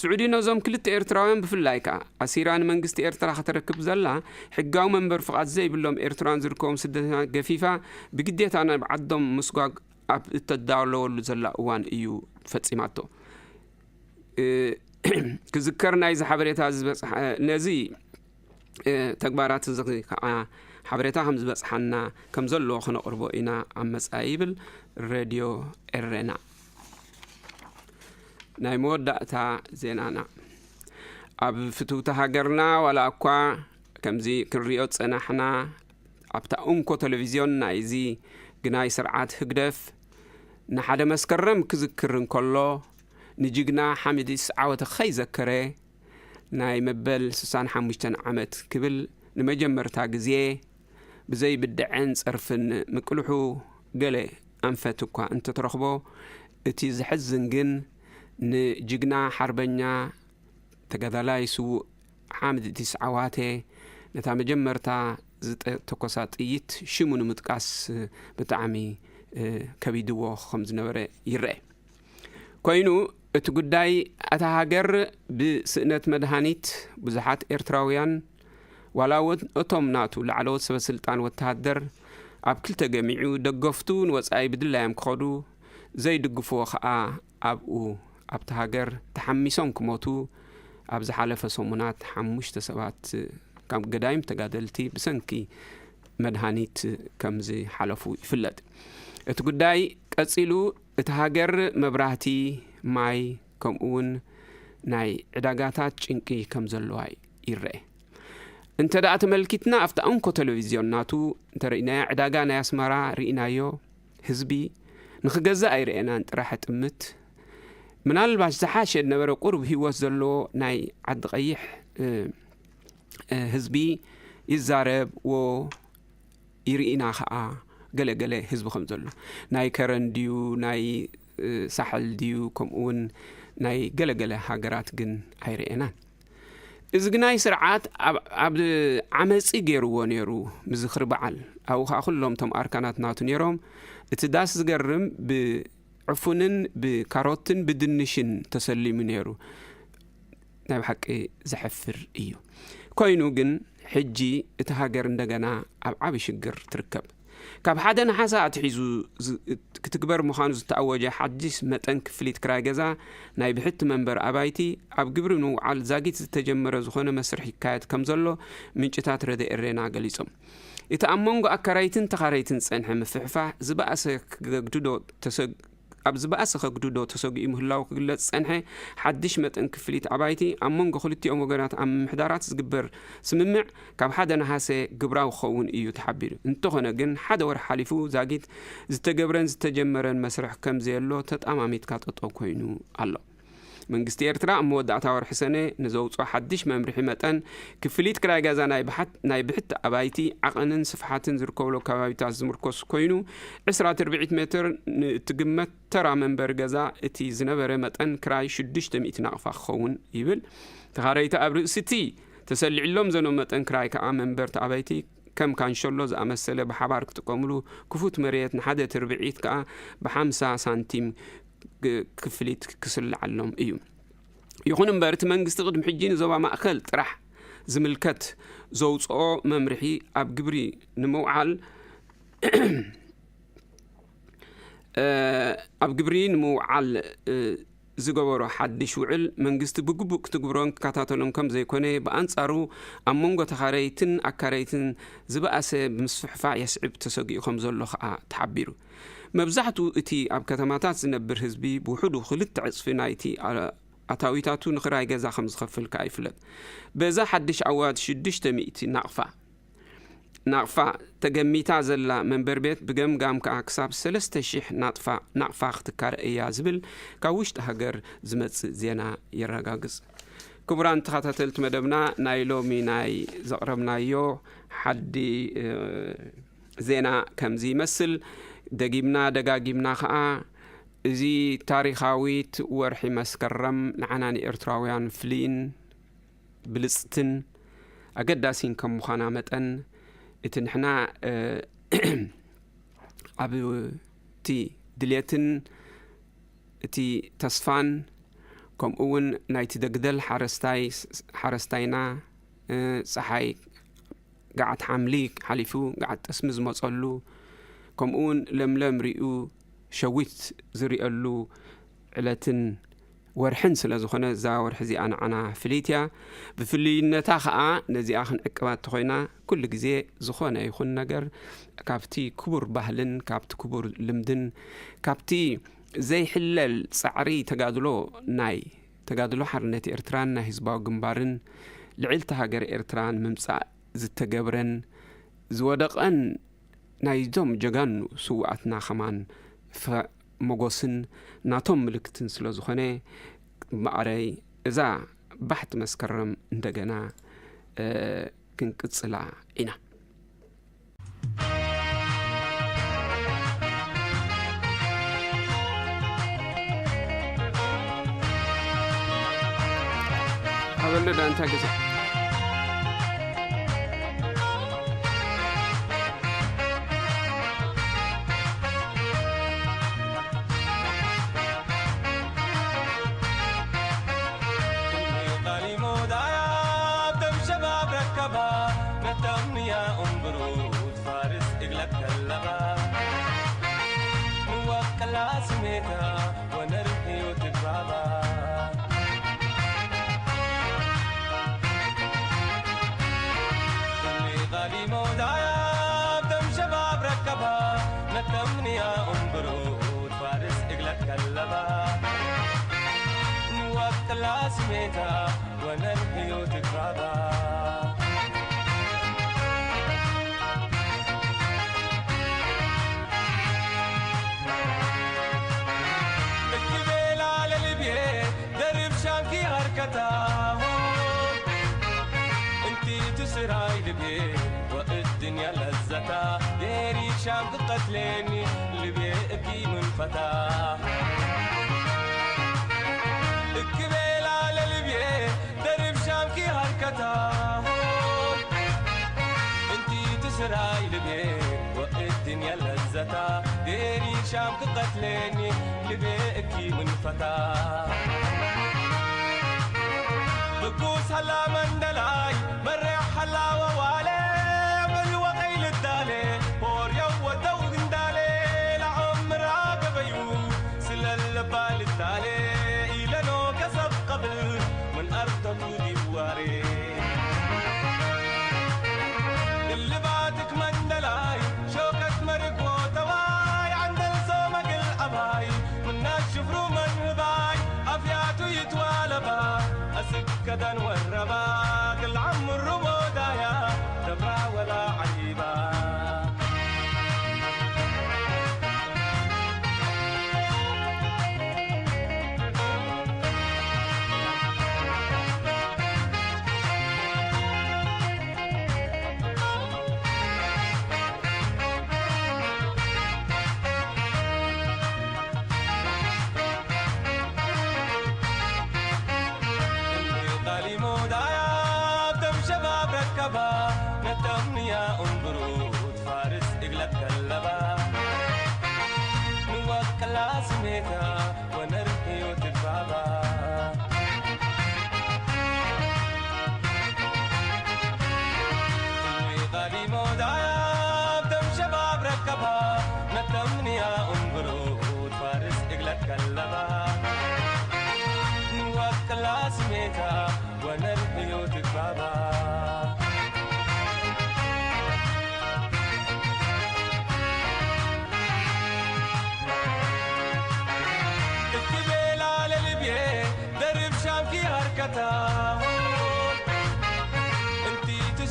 ስዑዲ ነዞም ክልተ ኤርትራውያን ብፍላይ ከኣ ኣሲራ ንመንግስቲ ኤርትራ ከተረክብ ዘላ ሕጋዊ መንበር ፍቓድ ዘይብሎም ኤርትራውያን ዝርከቦም ስደተኛታት ገፊፋ ብግዴታ ናብ ዓዶም ምስጓግ ኣብ እተዳለወሉ ዘላ እዋን እዩ ፈጺማቶ። እ፣ ክዝከር ናይዚ ሓበሬታ ዝበጽሐ፣ ነዚ፣ እ፣ ተግባራት እዚ ከኣ ሓበሬታ ከም ዝበጽሓና ከም ዘለዎ ክነቕርቦ ኢና ኣብ መጻኢ ይብል ሬድዮ ኤረና። ናይ መወዳእታ ዜናና። ኣብ ፍትውቲ ሃገርና ዋላ እኳ ከምዚ ክንሪኦ ዝጸናሕና ኣብታ እንኮ ቴሌቪዝዮን ናይዚ ግናይ ስርዓት ህግደፍ ንሓደ መስከረም ክዝክር እንከሎ ንጅግና ሓሚድ ኢስ ዓወተ ከይዘከረ ናይ መበል ስሳን ሓሙሽተን ዓመት ክብል ንመጀመርታ ግዜ ብዘይ ብድዐን ጸርፍን ምቅልሑ ገለ ኣንፈት እኳ እንተተረኽቦ፣ እቲ ዘሕዝን ግን ንጅግና ሓርበኛ ተጋዳላይ ስዉእ ሓምድ ኢስ ዓዋተ ነታ መጀመርታ ዝተኮሳ ጥይት ሽሙ ንምጥቃስ ብጣዕሚ፣ እ፣ ከቢድዎ ከም ዝነበረ ይረአ። ኮይኑ እቲ ጉዳይ እታ ሃገር ብስእነት መድሃኒት ብዙሓት ኤርትራውያን ዋላ እውን እቶም ናቱ ላዕለዎት ሰበ ስልጣን ወተሃደር ኣብ ክልተ ገሚዑ ደገፍቱ ንወጻኢ ብድላዮም ክኸዱ ዘይድግፍዎ ከኣ ኣብኡ ኣብታ ሃገር ተሓሚሶም ክሞቱ ኣብ ዝሓለፈ ሰሙናት ሓሙሽተ ሰባት ካብ ገዳይም ተጋደልቲ ብሰንኪ መድሃኒት ከም ዝሓለፉ ይፍለጥ። እቲ ጉዳይ ቀጺሉ እቲ ሃገር መብራህቲ፣ ማይ ከምኡ እውን ናይ ዕዳጋታት ጭንቂ ከም ዘለዋ ይረአ። እንተ ደኣ ተመልኪትና ኣብታ እንኮ ቴሌቪዝዮን ናቱ እንተርኢናያ ዕዳጋ ናይ ኣስመራ ርኢናዮ። ህዝቢ ንኽገዝእ ኣይረኤናን ጥራሕ ጥምት። ምናልባሽ ዝሓሸ ነበረ ቁሩብ ህይወት ዘለዎ ናይ ዓዲ ቀይሕ፣ እ፣ እ፣ ህዝቢ ይዛረብ ወ ይርኢና ኸኣ ገለገለ ህዝቢ ከም ዘሎ። ናይ ከረን ድዩ፣ ናይ፣ እ፣ ሳሕል ድዩ፣ ከምኡ እውን ናይ ገለገለ ሃገራት ግን ኣይረኤናን። እዚ ግናይ ስርዓት ኣብ፣ ኣብ ዓመጺ ገይርዎ ነይሩ፣ ብዝኽሪ በዓል። ኣብኡ ኸኣ ኩሎም እቶም ኣርካናት ናቱ ነይሮም። እቲ ዳስ ዝገርም ብዕፉንን ብካሮትን ብድንሽን ተሰሊሙ ነይሩ። ናይ ብሓቂ ዘሕፍር እዩ። ኮይኑ ግን ሕጂ እቲ ሃገር እንደገና ኣብ ዓቢ ሽግር ትርከብ። ካብ ሓደ ነሓሰ ኣትሒዙ ዝ-፣ ክትግበር ምዃኑ ዝተኣወጀ ሓድሽ መጠን ክፍሊት ክራይ ገዛ ናይ ብሕቲ መንበር ኣባይቲ ኣብ ግብሪ ንምውዓል ዛጊት ዝተጀመረ ዝኾነ መስርሕ ይካየድ ከም ዘሎ ምንጭታት ረድኤ ኤሬና ገሊጾም። እቲ ኣብ መንጎ ኣካራይትን ተኻረይትን ዝጸንሐ ምፍሕፋሕ ዝበኣሰ ክገግድዶ ተሰግ-፣ ኣብ ዝበኣሰ ከግድዶ ተሰጊኡ ምህላዉ ክግለጽ ዝጸንሐ ሓድሽ መጠን ክፍሊት ኣባይቲ ኣብ መንጎ ክልቲኦም ወገናት ኣብ ምምሕዳራት ዝግበር ስምምዕ ካብ ሓደ ነሓሰ ግብራዊ ክኸውን እዩ ተሓቢሩ። እንተኾነ ግን ሓደ ወርሒ ሓሊፉ ዛጊት ዝተገብረን ዝተጀመረን መስርሕ ከም ዘየሎ ተጣማሚትካ ጠጠው ኮይኑ ኣሎ። መንግስቲ ኤርትራ ኣብ መወዳእታ ወርሒ ሰነ ንዘውፅኦ ሓድሽ መምርሒ መጠን ክፍሊት ክራይ ገዛ ናይ ብሓት-፣ ናይ ብሕቲ ኣባይቲ ዓቐንን ስፍሓትን ዝርከብሎ ከባቢታት ዝምርኮስ ኮይኑ ዕስራ ትርብዒት ሜትር ንእትግመት ተራ መንበሪ ገዛ እቲ ዝነበረ መጠን ክራይ ሽዱሽተ ሚእቲ ናቕፋ ክኸውን ይብል። ተኻረይቲ ኣብ ርእሲ እቲ ተሰሊዕሎም ዘሎ መጠን ክራይ ከኣ መንበርቲ ኣባይቲ ከም ካንሸሎ ዝኣመሰለ ብሓባር ክጥቀምሉ ክፉት መሬት ንሓደ ትርብዒት ከኣ ብሓምሳ ሳንቲም ግ-፣ ክፍሊት ክስልዓሎም እዩ። ይኹን እምበር እቲ መንግስቲ ቅድሚ ሕጂ ንዞባ ማእከል ጥራሕ ዝምልከት ዘውፅኦ መምርሒ ኣብ ግብሪ ንምውዓል፣ እ፣ ኣብ ግብሪ ንምውዓል፣ እ፣ ዝገበሮ ሓድሽ ውዕል መንግስቲ ብግቡእ ክትግብሮን ክከታተሎን ከም ዘይኮነ፣ ብኣንጻሩ ኣብ መንጎ ተኻረይትን ኣካረይትን ዝበኣሰ ብምስፍሕፋሕ የስዕብ ተሰጊኡ ከም ዘሎ ከኣ ተሓቢሩ። መብዛሕትኡ እቲ ኣብ ከተማታት ዝነብር ህዝቢ ብውሕዱ ክልተ ዕጽፊ ናይቲ ኣ-፣ ኣታዊታቱ ንኽራይ ገዛ ከም ዝኸፍል ከኣ ይፍለጥ። በዛ ሓድሽ ዓዋድ ሽዱሽተ ሚእቲ ናቕፋ ናቕፋ ተገሚታ ዘላ መንበር ቤት ብገምጋም ከኣ ክሳብ ሰለስተ ሽሕ ናጥፋ ናቕፋ ክትካረ እያ ዝብል ካብ ውሽጢ ሃገር ዝመጽእ ዜና የረጋግጽ። ክቡራን ተኸታተልቲ መደብና፣ ናይ ሎሚ ናይ ዘቕረብናዮ ሓዲ፣ እ፣ ዜና ከምዚ ይመስል። ደጊምና ደጋጊምና ከኣ እዚ ታሪኻዊት ወርሒ መስከረም ንዓና ንኤርትራውያን ፍልይን ብልጽትን ኣገዳሲን ከም ምዃና መጠን፣ እቲ ንሕና፣ እ፣ ኣብ እቲ ድልየትን እቲ ተስፋን፣ ከምኡ እውን ናይቲ ደግደል ሓረስታይ፣ ሓረስታይና፣ እ፣ ጸሓይ ገዓት ሓምሊ ሓሊፉ ገዓት ጠስሚ ዝመጸሉ፣ ከምኡ እውን ለምለም ሪኡ ሸዊት ዝሪኤሉ ዕለትን ወርሕን ስለ ዝኾነ፣ እዛ ወርሒ እዚኣ ንዓና ፍልይቲ እያ። ብፍልይነታ ኸኣ ነዚኣ ክንዕቅባ እንተኾይና፣ ኩሉ ግዜ ዝኾነ ይኹን ነገር ካብቲ ክቡር ባህልን ካብቲ ክቡር ልምድን ካብቲ ዘይሕለል ጻዕሪ ተጋድሎ ናይ ተጋድሎ ሓርነት ኤርትራን ናይ ህዝባዊ ግንባርን ልዕልቲ ሃገር ኤርትራ ንምምጻእ ዝተገብረን ዝወደቐን ናይዞም ጀጋኑ ስውኣትና ኸማን ፍረ መጎስን ናቶም ምልክትን ስለ ዝኾነ፣ ማዕረይ እዛ ባሕቲ መስከረም እንደገና፣ እ፣ ክንቅጽላ ኢና። ኣበሎ ዳንታ ግዜ።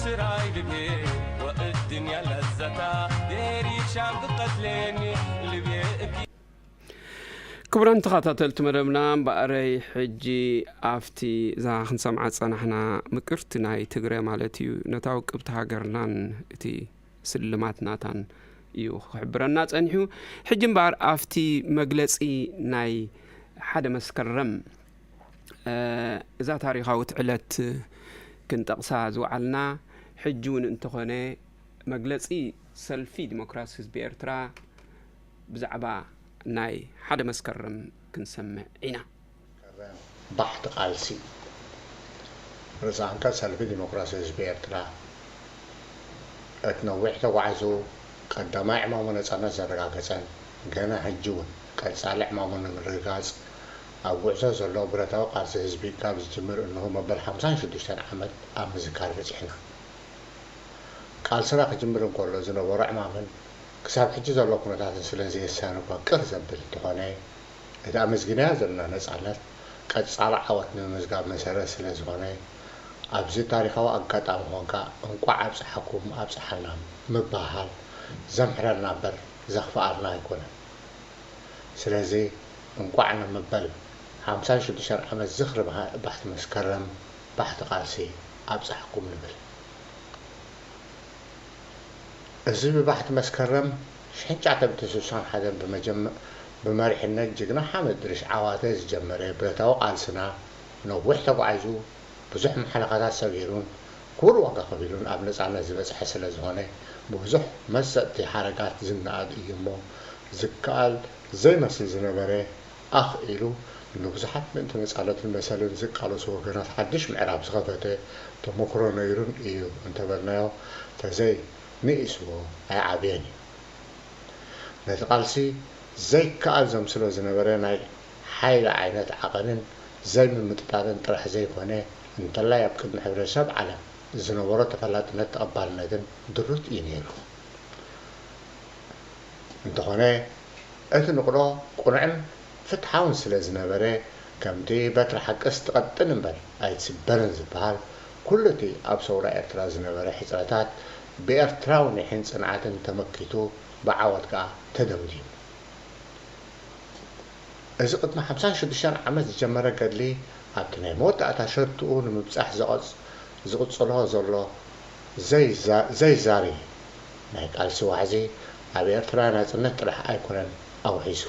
ስራይ ልቤ ወእድንያ ለዘታ ዴሪ ሻም ብቀትሌኒ ልቤ እኪ ክቡራን ተኸታተልቲ መደብና፣ እምበኣረይ ሕጂ ኣብቲ እዛ ክንሰምዓ ዝጸናሕና ምቅርቲ ናይ ትግረ ማለት እዩ፣ ነታ ውቅብቲ ሃገርናን እቲ ስልማት ናታን እዩ ክሕብረና ጸኒሑ። ሕጂ እምበኣር ኣብቲ መግለጺ ናይ ሓደ መስከረም፣ እ፣ እዛ ታሪኻዊት ዕለት ክንጠቕሳ ዝወዓልና፣ ሕጂ እውን እንተኾነ መግለጺ ሰልፊ ዲሞክራሲ ህዝቢ ኤርትራ ብዛዕባ ናይ ሓደ መስከረም ክንሰምዕ ኢና። ባሕቲ ቃልሲ። ርእሰ ኣንቀጽ ሰልፊ ዲሞክራሲ ህዝቢ ኤርትራ። እቲ ነዊሕ ተጓዒዙ ቀዳማይ ዕማሙ ነጻነት ዘረጋገጸን ገና ሕጂ እውን ቀጻሊ ዕማሙ ንምርግጋጽ ኣብ ጉዕዞ ዘሎ ብረታዊ ቃልሲ ህዝቢ ካብ ዝጅምር እንሆ መበል ሓምሳን ሽዱሽተን ዓመት ኣብ ምዝካር በጺሕና። ቃልስና ክጅምር እንከሎ ዝነበሮ ዕማምን ክሳብ ሕጂ ዘሎ ኩነታትን ስለ ዘየሳኒ እኳ ቅር ዘብል እንተኾነ፣ እቲ ኣመስጊናዮ ዘለና ነጻነት ቀጻሊ ዓወት ንምምዝጋብ መሰረት ስለ ዝኾነ፣ ኣብዚ ታሪኻዊ ኣጋጣሚ ኮንካ እንቋዕ ኣብጽሓኩም ኣብጽሓና ምብህሃል ዘምሕረልና እምበር ዘኽፍኣልና ኣይኮነን። ስለዚ እንቋዕ ንምበል ሓምሳን ሽዱሽተን ዓመት ዝኽሪ ባሕቲ መስከረም ባሕቲ ቃልሲ ኣብጻሕኩም ንብል። እዚ ብባሕቲ መስከረም ሽሕን ትሽዓተ ሚእትን ስሳን ሓደን ብመጀመ ብመሪሕነት ጅግና ሓመድ ድርሽ ዓዋተ ዝጀመረ ብረታዊ ቃልስና ነዊሕ ተጓዒዙ ብዙሕ ማሕለኻታት ሰጊሩን ክቡር ዋጋ ከፊሉን ኣብ ነጻነት ዝበጽሐ ስለ ዝኾነ ብብዙሕ መሰጥቲ ሓረጋት ዝነኣድ እዩ እሞ ዝከኣል ዘይመስል ዝነበረ ኣኽ ኢሉ ንብዙሓት ምእንቲ ነጻነትን መሰልን ዝቃለሱ ወገናት ሓድሽ ምዕራፍ ዝኸፈተ ተመክሮ ነይሩን እዩ እንተበልናዮ ተዘይ ንኢስዎ ኣይዓብየን እዩ። ነቲ ቃልሲ ዘይከኣል ዘምስሎ ዝነበረ ናይ ሓይሊ ዓይነት ዓቐንን ዘይምምጥጣርን ጥራሕ ዘይኮነ እንተላይ ኣብ ቅድሚ ሕብረተሰብ ዓለም ዝነበሮ ተፈላጥነት ተቐባልነትን ድሩት እዩ ነይሩ። እንተኾነ እቲ ንቕሎ ቅኑዕን ፍትሓውን ስለ ዝነበረ ከምቲ በትሪ ሓቅስ ትቐጥን እምበር ኣይትስበርን ዝበሃል ኩሉ እቲ ኣብ ሰውራ ኤርትራ ዝነበረ ሕጽረታት ብኤርትራዊ ኒሕን ጽንዓትን ተመኪቱ ብዓወት ከኣ ተደምዲሙ። እዚ ቅድሚ ሓምሳን ሽዱሽተን ዓመት ዝጀመረ ገድሊ ኣብቲ ናይ መወዳእታ ሸትኡ ንምብጻሕ ዝቕጽሎ ዘሎ ዘይዛሪ ናይ ቃልሲ ዋሕዚ ኣብ ኤርትራ ናጽነት ጥራሕ ኣይኮነን ኣውሒሱ።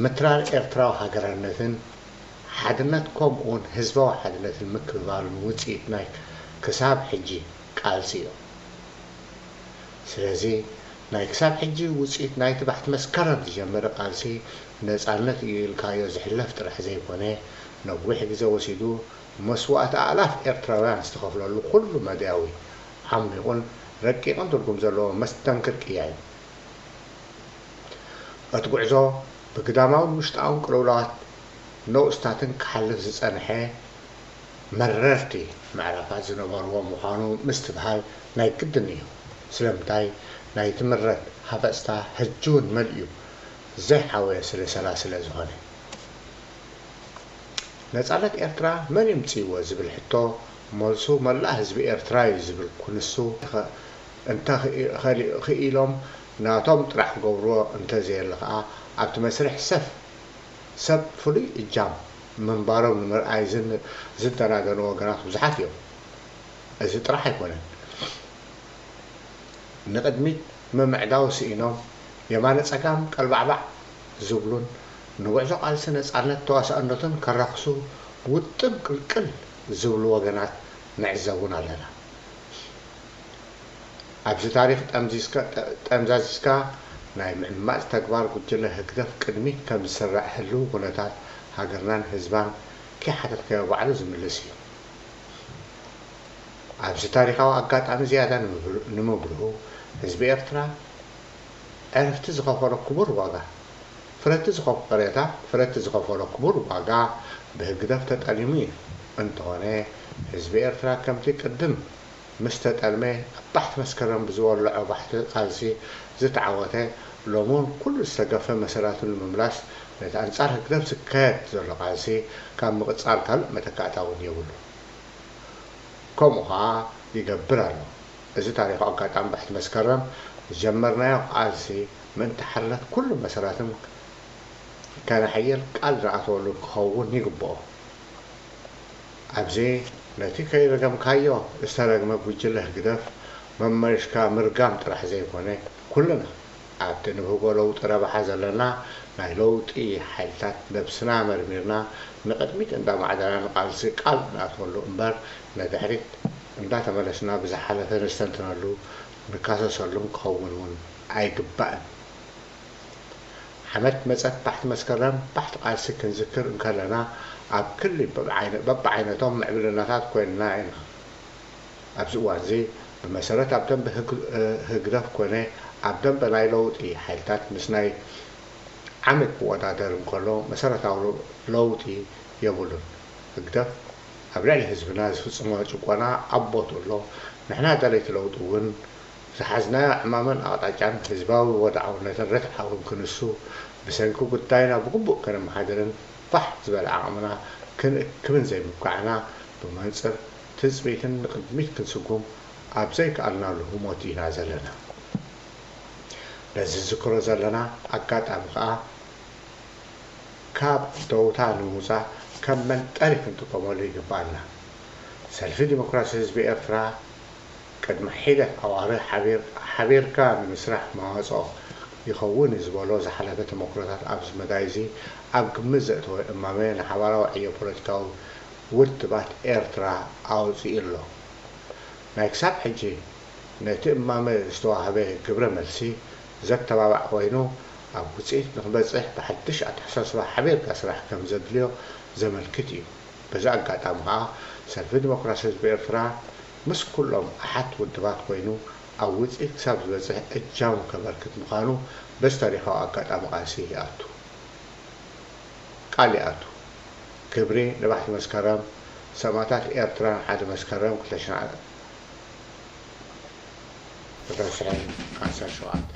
ምትራር ኤርትራዊ ሃገራነትን ሓድነት ከምኡውን ህዝባዊ ሓድነትን ምክብባርን ውጽኢት ናይ ክሳብ ሕጂ ቃልሲ እዩ። ስለዚ ናይ ክሳብ ሕጂ ውጽኢት ናይቲ ባሕቲ መስከረም ዝጀመረ ቃልሲ ነጻነት እዩ ኢልካዮ ዝሕለፍ ጥራሕ ዘይኮነ ነዊሕ ግዜ ወሲዱ መስዋእቲ ኣእላፍ ኤርትራውያን ዝተኸፍለሉ ኩሉ መዳያዊ ዓሚቑን ረቂቕን ትርጉም ዘለዎ መስተንክር ቅያ እዩ። እቲ ጉዕዞ ብግዳማውን ውሽጣውን ቅልውላዋት ነኡስታትን ክሓልፍ ዝጸንሐ መረርቲ ምዕራፋት ዝነበርዎ ምዃኑ ምስትብሃል ናይ ግድን እዩ። ስለምንታይ ናይቲ ምረት ሃፈጽታ ሕጂ እውን መሊኡ ዘይሓወየ ስልሰላ ስለ ዝኾነ። ነጻነት ኤርትራ መን የምጽእዎ ዝብል ሕቶ መልሱ መላእ ህዝቢ ኤርትራ እዩ ዝብል ክንሱ እንተ ክኢሎም ናቶም ጥራሕ ክገብርዎ እንተዘየለ ከኣ ኣብቲ መስርሕ ሰብ ሰብ ፍሉይ እጃም ምንባሮም ንምርኣይ ዝደናገኑ ወገናት ብዙሓት እዮም። እዚ ጥራሕ ኣይኮነን። ንቕድሚት ምምዕዳው ስኢኖም የማነ ጸጋም ቀልባዕባዕ ዝብሉን ንጉዕዞ ቃልሲ ነጻነት ተዋሳእነቱን ከራኽሱ ውጥም ቅልቅል ዝብሉ ወገናት ንዕዘብ እውን ኣለና። ኣብዚ ታሪኽ ጠምዚዝካ ናይ ምዕማጽ ተግባር ጉጅለ ህግደፍ ቅድሚት ከም ዝስራዕ ህልው ኩነታት ሃገርናን ህዝባን ከይሓተትካዮ ባዕሉ ዝምልስ እዩ። ኣብዚ ታሪኻዊ ኣጋጣሚ ዝያዳ ንምብርሁ ህዝቢ ኤርትራ ዕረፍቲ ዝኸፈሎ ክቡር ዋጋ ፍረቲ ዝኸፈሎ ክቡር ዋጋ ብህግደፍ ተጠሊሙ እዩ። እንተኾነ ህዝቢ ኤርትራ ከምቲ ቅድም ምስ ተጠልመ ኣብ ባሕቲ መስከረም ብዝወለዖ ባሕቲ ቃልሲ ዝተዓወተ ሎሚ እውን ኩሉ ዝተገፈ መሰላቱ ንምምላስ ነቲ ኣንጻር ህግደፍ ዝካየድ ዘሎ ቃልሲ ካብ ምቕጻል ካልእ መተካእታ እውን የብሉን። ከምኡ ኸኣ ይገብር ኣሎ። እዚ ታሪኻዊ ኣጋጣሚ ባሕቲ መስከረም ዝጀመርናዮ ቃልሲ ምእንቲ ሓርነት ኩሉ መሰላትን ከነሐይል ቃል ዝኣተወሉ ክኸውን ይግብኦ። ኣብዚ ነቲ ከይረገምካዮ ዝተረግመ ጉጅለ ህግደፍ መመሊስካ ምርጋም ጥራሕ ዘይኮነ፣ ኩልና ኣብቲ ንብህጎ ለውጢ ረብሓ ዘለና ናይ ለውጢ ሓይልታት ነብስና መርሚርና ንቕድሚት እንዳማዕደና ንቃልሲ ቃል ንኣትወሉ እምበር ንድሕሪት እንዳተመለስና ብዝሓለፈ ነስተንትነሉ ንካሰሰሉን ክኸውን እውን ኣይግባእን። ዓመት መጸት ባሕቲ መስከረም ባሕቲ ቃልሲ ክንዝክር እንከለና ኣብ ክሊ በብዓይነ- በብዓይነቶም ምዕብልናታት ኮይንና ኢና። ኣብዚ እዋን እዚ ብመሰረት ኣብ ደንበ ህግ- ህግደፍ ኮነ ኣብ ደንበ ናይ ለውጢ ሓይልታት ምስ ናይ ዓመት ክወዳደር እንከሎ መሰረታዊ ለውጢ የብሉን። ህግደፍ ኣብ ልዕሊ ህዝብና ዝፍጽሞ ጭቆና ኣብ ቦትኡ ኣሎ። ንሕና ደለይቲ ለውጢ እውን ዝሓዝናዮ ዕማምን ኣቕጣጫን ህዝባዊ ወድዓውነትን ርትዓውን ክንሱ ብሰንኪ ጉዳይና ብግቡእ ከነመሓድርን ፋሕ ዝበለ ዓቕምና ክንእክብን ዘይምብቃዕና ብመንጽር ትጽቢትን ንቕድሚት ክንስጉም ኣብ ዘይከኣልናሉ ህሞት ኢና ዘለና። ነዚ ዝዝክሮ ዘለና ኣጋጣሚ ከኣ ካብ ደውታ ንምውጻእ ከም መንጠሪ ክንጥቀመሉ ይግባኣና። ሰልፊ ዲሞክራሲ ህዝቢ ኤርትራ ቅድሚ ሒደት ኣዋርሕ ሓቢር- ሓቢርካ ንምስራሕ መዋጽኦ ይኸውን እዩ ዝበሎ ዝሓለፈ ተመክሮታት ኣብዚ መዳይ እዚ ኣብ ግምት ዘእተወ እማመ ንሓባራዊ ዕዮ ፖለቲካዊ ውድባት ኤርትራ ኣውጺኡ ኣሎ። ናይ ክሳብ ሕጂ ነቲ እማመ ዝተዋህበ ግብረ መልሲ ዘተባባዕ ኮይኑ፣ ኣብ ውጽኢት ንኽበጽሕ ብሓድሽ ኣተሓሳስባ ሓቢርካ ስራሕ ከም ዘድልዮ ዘመልክት እዩ። በዚ ኣጋጣሚ ከኣ ሰልፊ ዲሞክራሲ ህዝቢ ኤርትራ ምስ ኩሎም ኣሓት ውድባት ኮይኑ ኣብ ውጽኢት ክሳብ ዝበጽሕ እጃሙ ከበርክት ምዃኑ በዚ ታሪኻዊ ኣጋጣሚ ቃልሲ ይኣቱ። ቃል ይኣቱ። ክብሪ ንባሕቲ መስከረም ሰማእታት ኤርትራን ሓደ መስከረም ክልተ ሽሕን ዓሰርተ ሸውዓተ።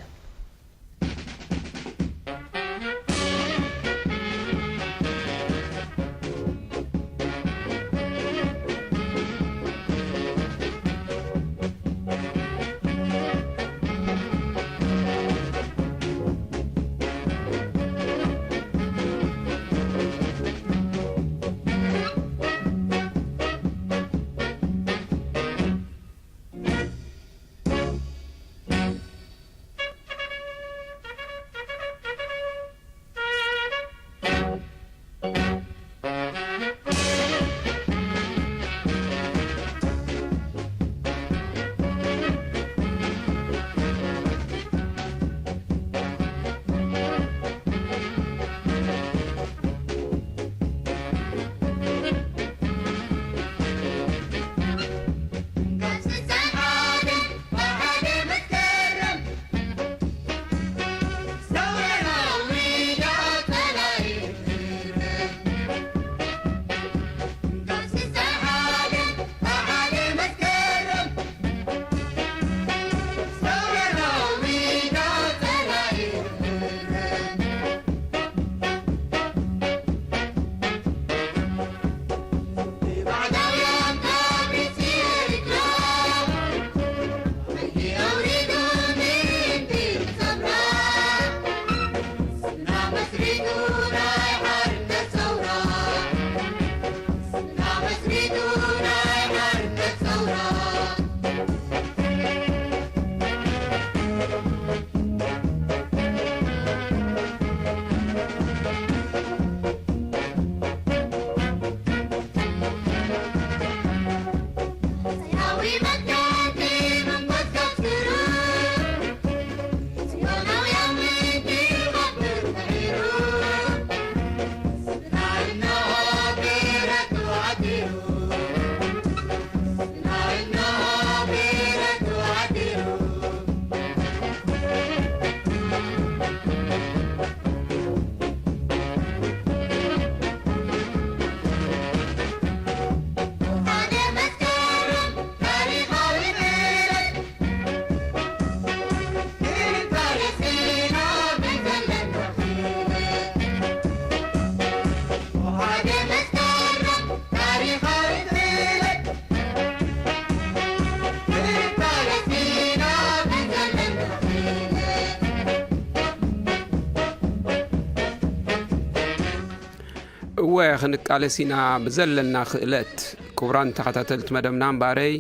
ክንቃለስ ኢና ብዘለና ክእለት። ክቡራን ተኸታተልቲ መደብና እምበኣረይ፣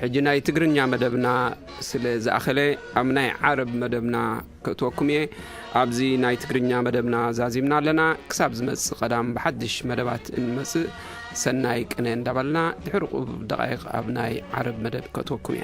ሕጂ ናይ ትግርኛ መደብና ስለ ዝኣኸለ፣ ኣብ ናይ ዓረብ መደብና ከእትወኩም እየ። ኣብዚ ናይ ትግርኛ መደብና ዛዚምና ኣለና። ክሳብ ዝመጽእ ቀዳም ብሓድሽ መደባት እንመጽእ፣ ሰናይ ቅነ እንዳበልና፣ ድሕሪ ቁሩብ ደቓይቕ ኣብ ናይ ዓረብ መደብ ከእትወኩም እየ።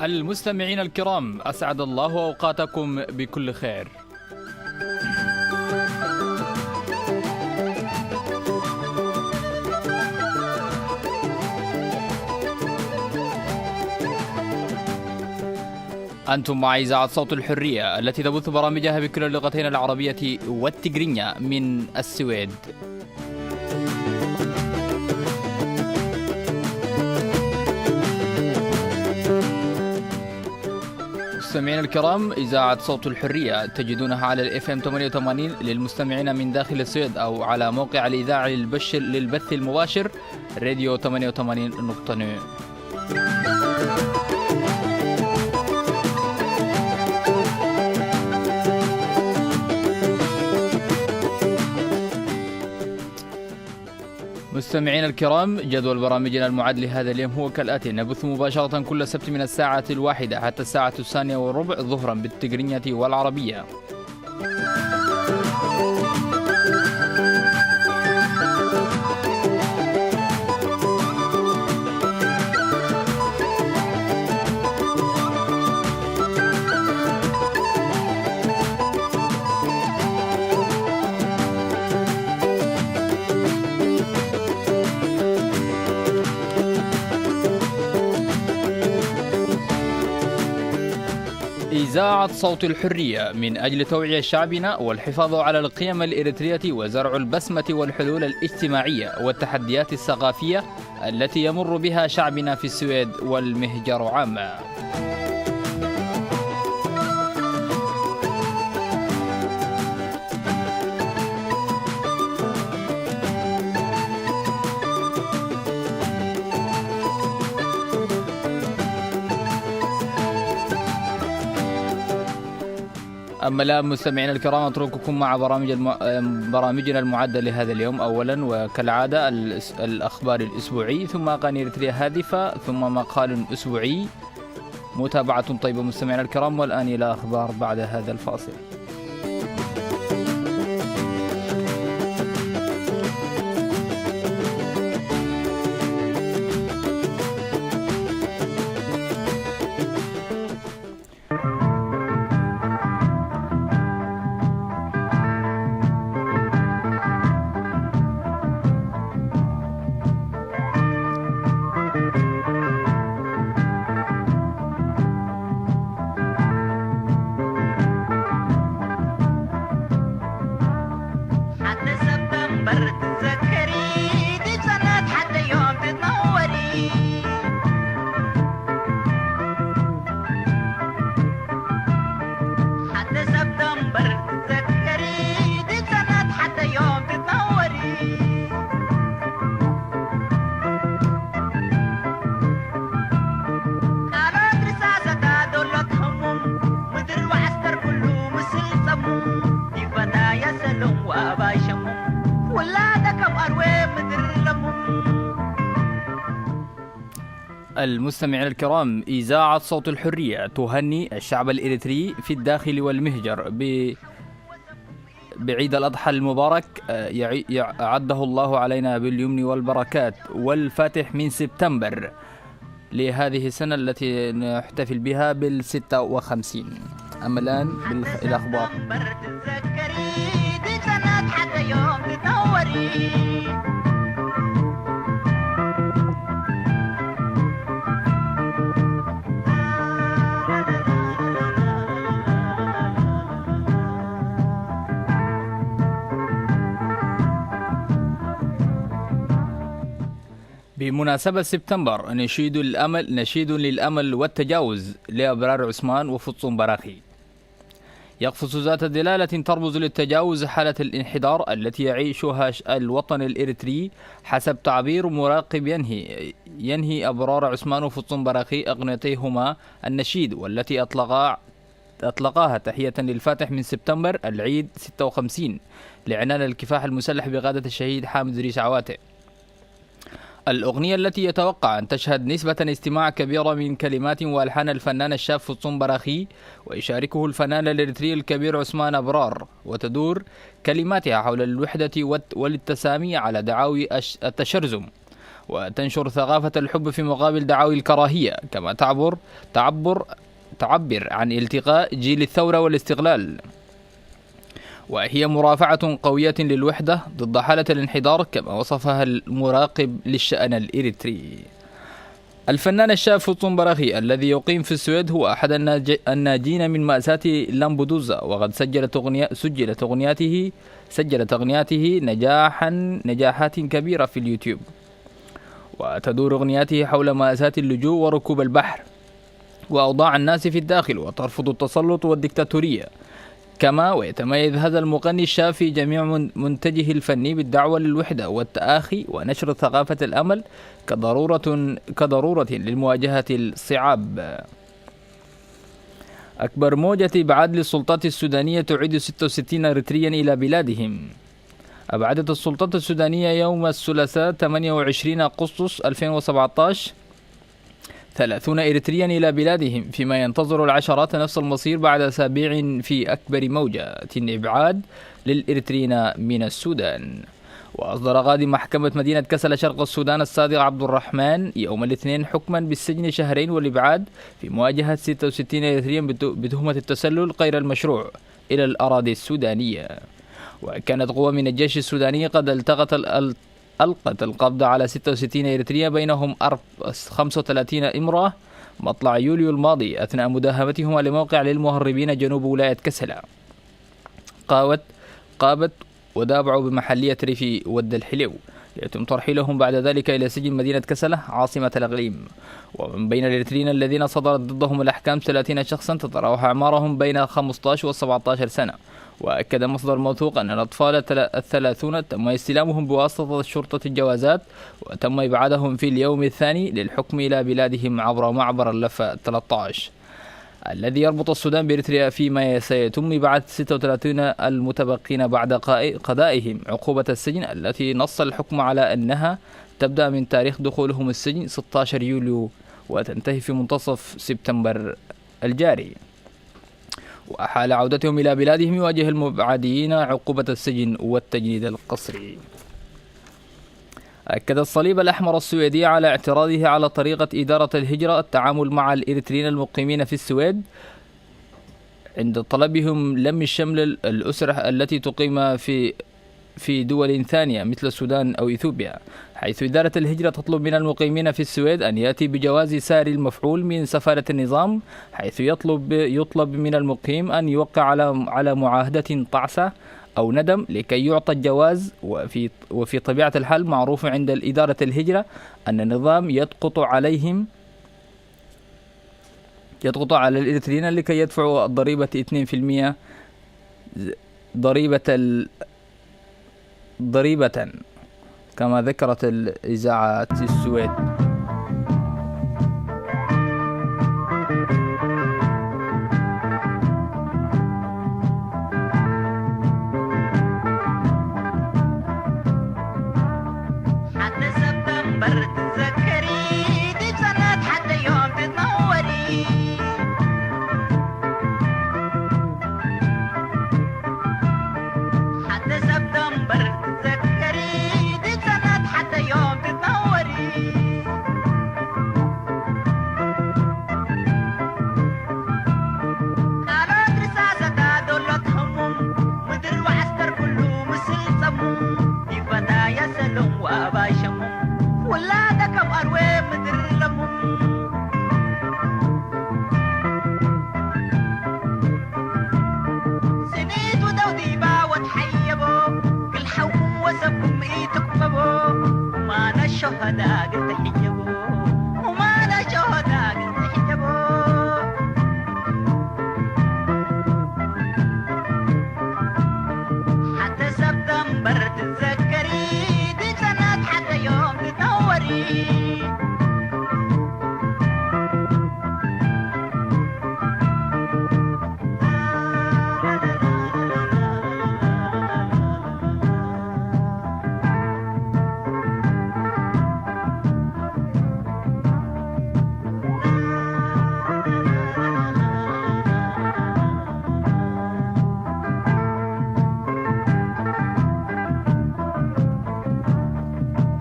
المستمعين الكرام، أسعد الله أوقاتكم بكل خير. أنتم مع إذاعة صوت الحرية التي تبث برامجها بكلا اللغتين العربية والتجرينية من السويد. مستمعينا الكرام، إذاعة صوت الحرية تجدونها على ال إف إم ثمانية وثمانين للمستمعين من داخل السويد، أو على موقع الإذاعة للبش-، للبث المباشر، راديو ثمانية وثمانين نقطة نو. مستمعينا الكرام، جدول برامجنا المعد لهذا اليوم هو كالآتي: نبث مباشرة كل سبت من الساعة الواحدة حتى الساعة الثانية والربع ظهرا بالتقرينية والعربية. إذاعة صوت الحرية من أجل توعية شعبنا والحفاظ على القيم الإريترية وزرع البسمة والحلول الاجتماعية والتحديات الثقافية التي يمر بها شعبنا في السويد والمهجر عامة. أما الآن مستمعينا الكرام، أترككم مع برامج الم-، برامجنا المعدة لهذا اليوم. أولا وكالعادة الأس-، الأخبار الأسبوعي، ثم أغاني إريتريا هادفة، ثم مقال أسبوعي. متابعة طيبة مستمعينا الكرام، والآن إلى أخبار بعد هذا الفاصل. المستمعين الكرام، إذاعة صوت الحرية تهني الشعب الإريتري في الداخل والمهجر ب بعيد الأضحى المبارك، آه، يعي- يع- أعده الله علينا باليمن والبركات والفاتح من سبتمبر لهذه السنة التي نحتفل بها بالستة وخمسين. أما الآن بالخ- الأخبار. بمناسبة سبتمبر، نشيد الأمل، نشيد للأمل والتجاوز لأبرار عثمان وفطسون براخي. يقفز ذات دلالة ترمز للتجاوز حالة الانحدار التي يعيشها ش- الوطن الإريتري، حسب تعبير مراقب ينهي، ينهي أبرار عثمان وفطسون براخي أغنيتيهما النشيد، والتي أطلقا أطلقاها تحية للفاتح من سبتمبر، العيد ستة وخمسين، لعنان الكفاح المسلح بقيادة الشهيد حامد ريس عواتي. الأغنية التي يتوقع أن تشهد نسبة استماع كبيرة من كلمات وألحان الفنان الشاب فطسون براخي، ويشاركه الفنان الإريتري الكبير عثمان أبرار، وتدور كلماتها حول الوحدة والت-، والتسامي على دعاوي الش-، التشرذم، وتنشر ثقافة الحب في مقابل دعاوي الكراهية، كما تعبر تعبر تعبر عن التقاء جيل الثورة والاستقلال. وهي مرافعة قوية للوحدة ضد حالة الانحدار، كما وصفها المراقب للشأن الإريتري. الفنان الشاب فطسون براخي، الذي يقيم في السويد، هو أحد الناج-، الناجين من مأساة لامبودوزا، وقد سجلت أغنية-، سجلت أغنياته سجلت أغنياته نجاحا نجاحات كبيرة في اليوتيوب، وتدور أغنياته حول مأساة اللجوء وركوب البحر وأوضاع الناس في الداخل، وترفض التسلط والدكتاتورية. كما ويتميز هذا المغني الشاب في جميع من-، منتجه الفني بالدعوة للوحدة والتآخي ونشر ثقافة الأمل كضرورة، كضرورة للمواجهة الصعاب. أكبر موجة إبعاد للسلطات السودانية تعيد ستة وستين إريتريا إلى بلادهم. أبعدت السلطات السودانية يوم الثلاثاء ثمانية وعشرين أغسطس ألفين وسبعتاش ثلاثين إريتريا إلى بلادهم، فيما ينتظر العشرات نفس المصير بعد أسابيع في أكبر موجة إبعاد للإريتريين من السودان. وأصدر قاضي محكمة مدينة كسلة شرق السودان الصادق عبد الرحمن يوم الاثنين حكما بالسجن شهرين والإبعاد في مواجهة ستة وستين إريتريا بت-، بتهمة التسلل غير المشروع إلى الأراضي السودانية. وكانت قوة من الجيش السوداني قد التقت ال-، ال-، ألقت القبض على ستة وستين إريتريا، بينهم أرب-، خمسة وثلاثين امرأة، مطلع يوليو الماضي، أثناء مداهمتهما لموقع للمهربين جنوب ولاية كسلة. قاوت-، قابت ودابعوا بمحلية ريفي ود الحلو، ليتم ترحيلهم بعد ذلك إلى سجن مدينة كسلة عاصمة الإقليم. ومن بين الإريتريين الذين صدرت ضدهم الأحكام ثلاثين شخصا تتراوح أعمارهم بين خمستاش و سبعتاش سنة. وأكد مصدر موثوق أن الأطفال التلا-، الثلاثون تم استلامهم بواسطة شرطة الجوازات، وتم إبعادهم في اليوم الثاني للحكم إلى بلادهم عبر معبر اللفة ثلاثة عشر الذي يربط السودان بإريتريا، فيما سيتم إبعاد ستة وثلاثين المتبقين بعد قاء-، قضائهم عقوبة السجن التي نص الحكم على أنها تبدأ من تاريخ دخولهم السجن ستاشر يوليو وتنتهي في منتصف سبتمبر الجاري. وحال عودتهم إلى بلادهم يواجه المبعدين عقوبة السجن والتجنيد القسري. أكد الصليب الأحمر السويدي على اعتراضه على طريقة إدارة الهجرة التعامل مع الإريتريين المقيمين في السويد عند طلبهم لم شمل الأسر التي تقيم في في دول ثانية مثل السودان أو إثيوبيا، حيث إدارة الهجرة تطلب من المقيمين في السويد أن يأتي بجواز ساري المفعول من سفارة النظام، حيث يطلب يطلب من المقيم أن يوقع على على معاهدة طعسة أو ندم لكي يعطى الجواز. وفي وفي طبيعة الحال معروف عند إدارة الهجرة أن النظام يضغط عليهم يضغط على الإريتريين لكي يدفعوا ضريبة اثنين في المية، ضريبة ال-، ضريبة، كما ذكرت الإذاعة السويد. ሰሎም ወኣባይ ሸሞም፣ ውላደ ከም ኣርዌ ምድር ለሞም። ስኒት ውደው ዲባ ወትሓየቦ፣ ግልሓውኩም ወሰብኩም ኢትቅበቦ። እማነ ሸሃዳ ግልተሕየቦ፣ እማነ ሸሃዳ ግልተሕየቦ። ሓተ ሰብ ደንበር ትዘከሪ፣ ድጸናት ሓተ ዮም ትነወሪ።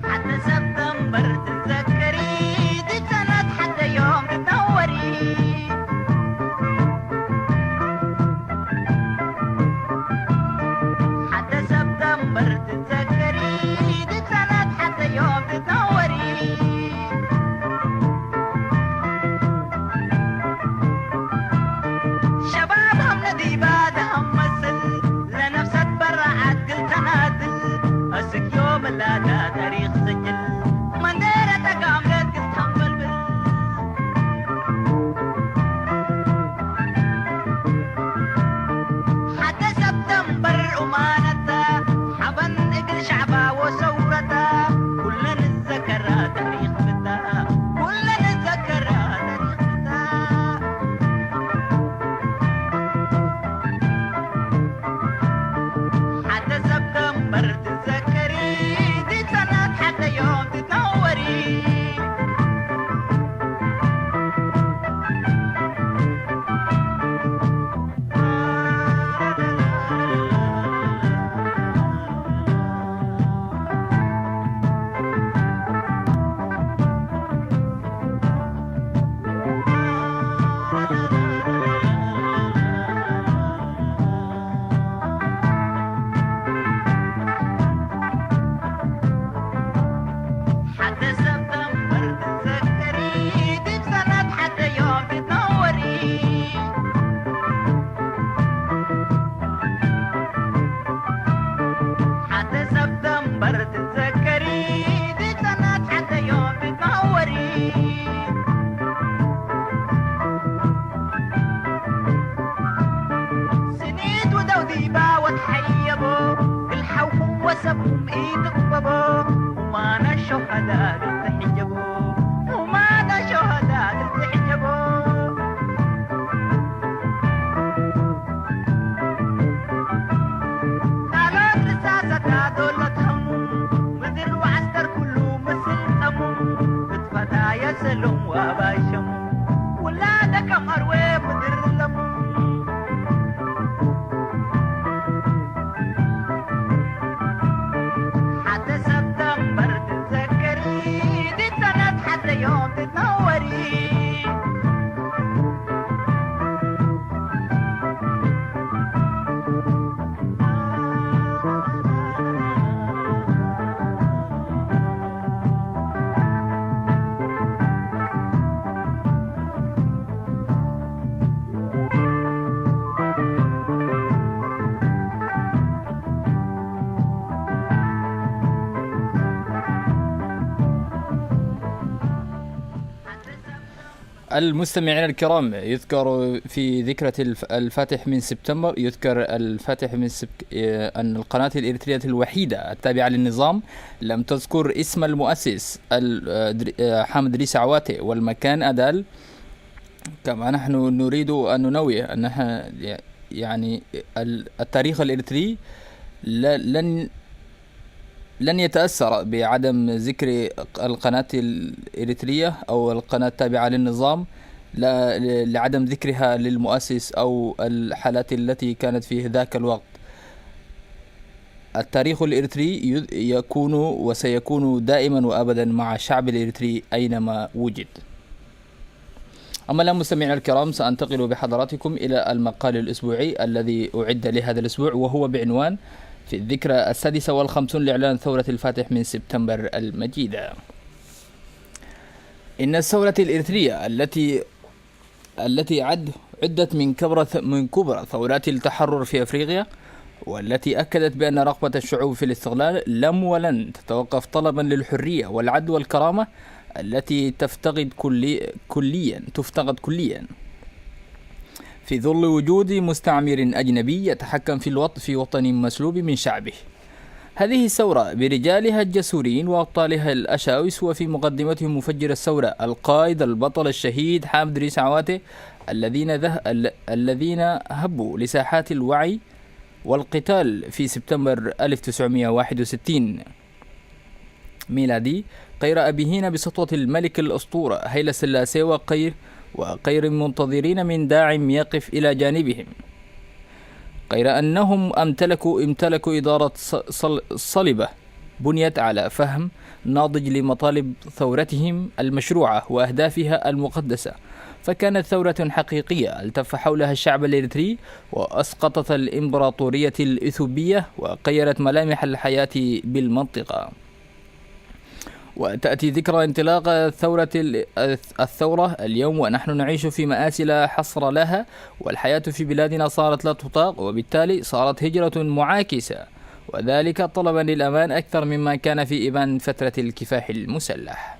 ሓንቲ ሰብ እምበር ትዘከሪ፣ ድጸነት ሓደዮም ትታወሪ። ሓንቲ ሰብ እምበር ትዘከሪ፣ ድጸነት ሓደዮም ትታወሪ። شباب هم نديبة هم مثل، لنفسك برا عدل تنادل. أسك يوم لا تاريخ سجل، من ديرة تقام لك تنبلبل. حتى سبتمبر أمانتا، حبن إقل شعبا وثورتا، كلنا نتذكر تاريخ بتا، كلنا نتذكر تاريخ بتا. ሓንቲ ሰብ ደንበር ትዘከሪ፣ ድጸነት ሓደዮም ትታወሪ። ሓንቲ ሰብ ደንበር ትዘከሪ፣ ድጸነት ሓደዮም ትታወሪ። ሓንቲ ሰብ ደንበር ትዘከሪ፣ ድጸነት ሓደዮም ትታወሪ። ስኒት ውደው ዲባ ወትሓየቦ፣ ግልሓውኩም ወሰብኩም ኢትቕበቦ። እማና ሸሃዳ ግልተሕጀቦ፣ እማና ሸሃዳ ግልተሕጀቦ። ካልኦት ርሳሳት ኣዶለቶም፣ ምድር ወዓስከር ኩሉ ምስልጠሙ፣ ክትፈታ የሰሎም ዋባይሸሙ፣ ውላደ ከም ኣርዌ ምድር ለሙ። ሓንቲ ሰብ ደንበር ትዘከሪ፣ ድጸነት ሓደዮም ትታወሪ። المستمعين الكرام، يذكر في ذكرى الف-، الفاتح من سبتمبر، يذكر الفاتح من سبت-، آه، أن القناة الإريترية الوحيدة التابعة للنظام لم تذكر اسم المؤسس ال-، آه، دري-، آه، حامد ريس عواتي والمكان أدال. كما نحن نريد أن ننوه أن نحن، يعني، ال-، التاريخ الإريتري ل-، لن لن يتأثر بعدم ذكر القناة الإريترية أو القناة التابعة للنظام، ل-، لعدم ذكرها للمؤسس أو الحالات التي كانت في ذاك الوقت. التاريخ الإريتري ي-، يكون وسيكون دائمًا وأبدًا مع الشعب الإريتري أينما وجد. أما الآن مستمعينا الكرام، سأنتقل بحضراتكم إلى المقال الأسبوعي الذي أعد لهذا الأسبوع، وهو بعنوان: في الذكرى السادسة والخمسون لإعلان ثورة الفاتح من سبتمبر المجيدة. إن الثورة الإريترية التي التي عد عدت من كبرى من كبرى ثورات التحرر في أفريقيا، والتي أكدت بأن رغبة الشعوب في الاستقلال لم ولن تتوقف طلبا للحرية والعدل والكرامة، التي تفتقد كلي كليا تفتقد كليا في ظل وجود مستعمر أجنبي يتحكم في الوط في وطن مسلوب من شعبه. هذه الثورة برجالها الجسورين وأبطالها الأشاوس، وفي مقدمتهم مفجر الثورة القائد البطل الشهيد حامد ريس عواتي، الذين ذه... ال... الذين هبوا لساحات الوعي والقتال في سبتمبر ألف وتسعمية وواحد وستين ميلادي، غير أبيهين بسطوة الملك الأسطورة هيلا سلاسي وقير وقير منتظرين من داعم يقف إلى جانبهم، غير أنهم امتلكوا امتلكوا إدارة ص- صل- صلبة بنيت على فهم ناضج لمطالب ثورتهم المشروعة وأهدافها المقدسة، فكانت ثورة حقيقية التف حولها الشعب الإريتري، وأسقطت الإمبراطورية الإثيوبية، وغيرت ملامح الحياة بالمنطقة. وتأتي ذكرى انطلاق ثورة ال- الثورة اليوم، ونحن نعيش في مآسي لا حصر لها، والحياة في بلادنا صارت لا تطاق، وبالتالي صارت هجرة معاكسة، وذلك طلبا للأمان أكثر مما كان في إبان فترة الكفاح المسلح.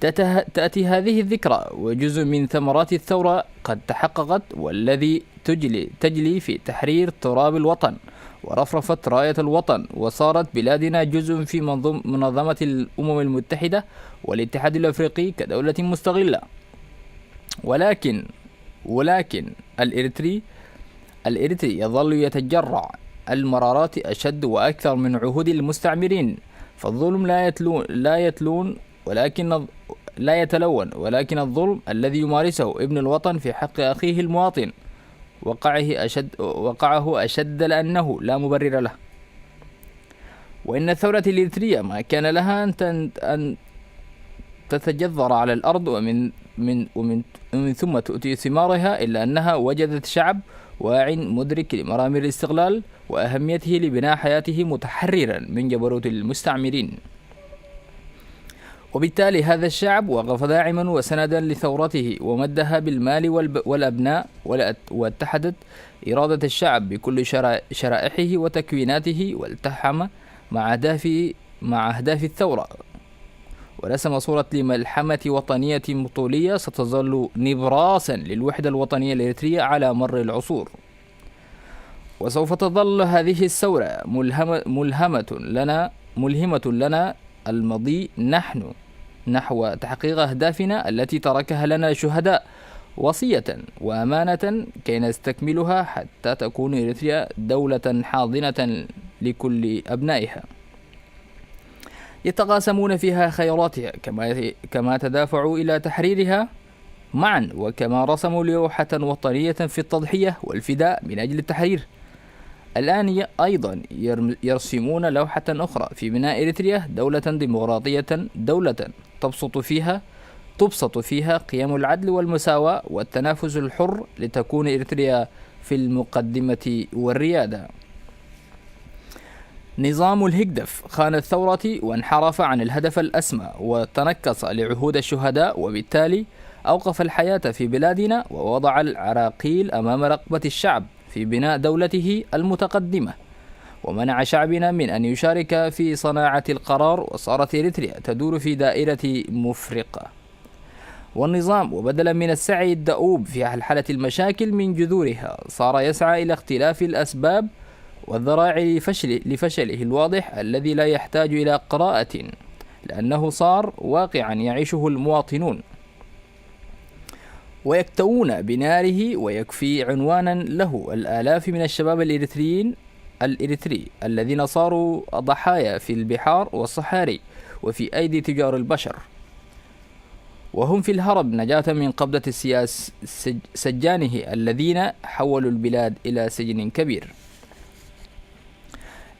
تته... تأتي هذه الذكرى وجزء من ثمرات الثورة قد تحققت، والذي تجلي تجلي في تحرير تراب الوطن ورفرفة راية الوطن، وصارت بلادنا جزء في منظوم... منظمة الأمم المتحدة والاتحاد الأفريقي كدولة مستقلة. ولكن ولكن الإريتري الإريتري يظل يتجرع المرارات أشد وأكثر من عهود المستعمرين، فالظلم لا يتلون لا يتلون ولكن الظ- لا يتلون، ولكن الظلم الذي يمارسه ابن الوطن في حق أخيه المواطن وقعه أشد وقعه أشد، لأنه لا مبرر له. وإن الثورة الإريترية ما كان لها أن تن- أن تتجذر على الأرض ومن من ومن ومن ثم تؤتي ثمارها، إلا أنها وجدت شعب واع مدرك لمرام الاستقلال وأهميته لبناء حياته متحررا من جبروت المستعمرين. وبالتالي هذا الشعب وقف داعما وسندا لثورته، ومدها بالمال والب- والأبناء، ولأت- واتحدت إرادة الشعب بكل شرا- شرائحه وتكويناته، والتحم مع أهداف مع أهداف الثورة، ورسم صورة لملحمة وطنية بطولية ستظل نبراسا للوحدة الوطنية الإريترية على مر العصور. وسوف تظل هذه الثورة ملهمة ملهمة لنا ملهمة لنا المضي نحن نحو تحقيق أهدافنا التي تركها لنا الشهداء وصية وأمانة كي نستكملها حتى تكون إريتريا دولة حاضنة لكل أبنائها، يتقاسمون فيها خيراتها كما كما تدافعوا إلى تحريرها معا، وكما رسموا لوحة وطنية في التضحية والفداء من أجل التحرير. الآن ي- أيضا يرم- يرسمون لوحة أخرى في بناء إريتريا دولة ديمقراطية، دولة تبسط فيها تبسط فيها قيم العدل والمساواة والتنافس الحر، لتكون إريتريا في المقدمة والريادة. نظام الهجدف خان الثورة وانحرف عن الهدف الأسمى، وتنكص لعهود الشهداء، وبالتالي أوقف الحياة في بلادنا، ووضع العراقيل أمام رقبة الشعب في بناء دولته المتقدمة، ومنع شعبنا من أن يشارك في صناعة القرار، وصارت إريتريا تدور في دائرة مفرقة. والنظام، وبدلا من السعي الدؤوب في حلحلة المشاكل من جذورها، صار يسعى إلى اختلاف الأسباب والذرائع لفشل لفشله الواضح الذي لا يحتاج إلى قراءة، لأنه صار واقعا يعيشه المواطنون، ويكتوون بناره، ويكفي عنوانا له الآلاف من الشباب الإريتريين الإريتري الذين صاروا ضحايا في البحار والصحاري وفي أيدي تجار البشر، وهم في الهرب نجاة من قبضة السياس سج- سجانه الذين حولوا البلاد إلى سجن كبير.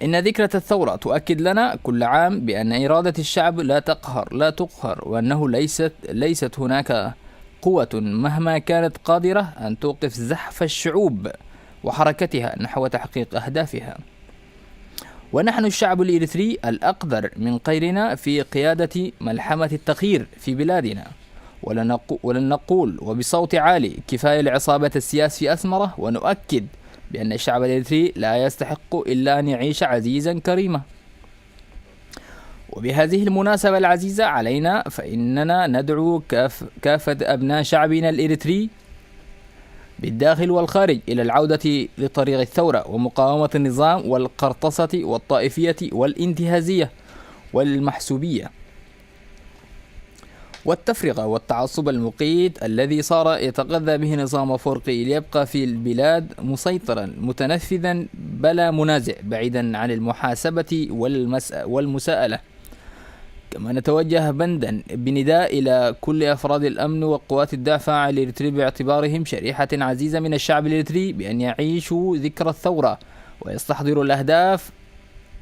إن ذكرى الثورة تؤكد لنا كل عام بأن إرادة الشعب لا تقهر لا تقهر، وأنه ليست ليست هناك قوة مهما كانت قادرة أن توقف زحف الشعوب وحركتها نحو تحقيق أهدافها. ونحن الشعب الإريتري الأقدر من غيرنا في قيادة ملحمة التغيير في بلادنا. ولنقو-، ولن نقول وبصوت عالي: "كفاية لعصابة السياس في أسمرة"، ونؤكد بأن الشعب الإريتري لا يستحق إلا أن يعيش عزيزا كريما. وبهذه المناسبة العزيزة علينا، فإننا ندعو كاف-، كافة أبناء شعبنا الإريتري بالداخل والخارج إلى العودة لطريق الثورة ومقاومة النظام والقرطسة والطائفية والانتهازية والمحسوبية والتفرقة والتعصب المقيت الذي صار يتغذى به نظام أفورقي ليبقى في البلاد مسيطرا متنفذا بلا منازع، بعيدا عن المحاسبة والمس-، والمساءلة. كما نتوجه بندا بنداء إلى كل أفراد الأمن وقوات الدفاع الإريتري باعتبارهم شريحة عزيزة من الشعب الإريتري بأن يعيشوا ذكرى الثورة ويستحضروا الأهداف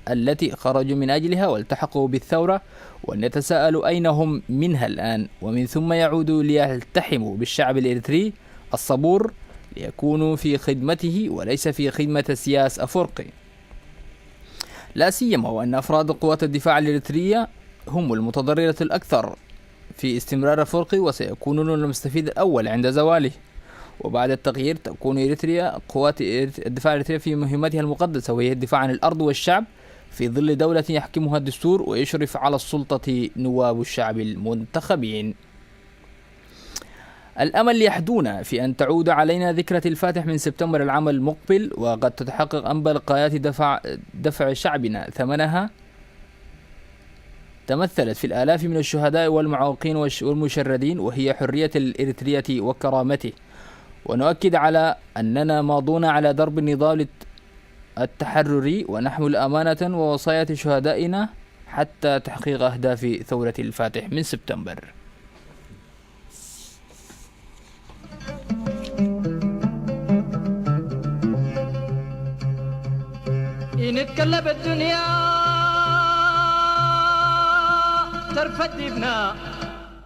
التي خرجوا من أجلها والتحقوا بالثورة، وأن يتساءلوا أين هم منها الآن، ومن ثم يعودوا ليلتحموا بالشعب الإريتري الصبور، ليكونوا في خدمته وليس في خدمة السياس أفورقي. لا سيما وأن أفراد قوات الدفاع الإريترية هم المتضررة الأكثر في استمرار أفورقي، وسيكونون المستفيد الأول عند زواله. وبعد التغيير تكون إريتريا، قوات إريت-، الدفاع الإريترية في مهمتها المقدسة، وهي الدفاع عن الأرض والشعب، في ظل دولة يحكمها الدستور ويشرف على السلطة نواب الشعب المنتخبين. الأمل يحدونا في أن تعود علينا ذكرى الفاتح من سبتمبر العام المقبل، وقد تتحقق أنبل غايات دفع، دفع شعبنا ثمنها تمثلت في الآلاف من الشهداء والمعوقين والش-، والمشردين، وهي حرية الإريترية وكرامته. ونؤكد على أننا ماضون على درب النضال الت-، التحرري، ونحمل أمانة ووصاية شهدائنا حتى تحقيق أهداف ثورة الفاتح من سبتمبر. إن اتكلب الدنيا ترفد ابنا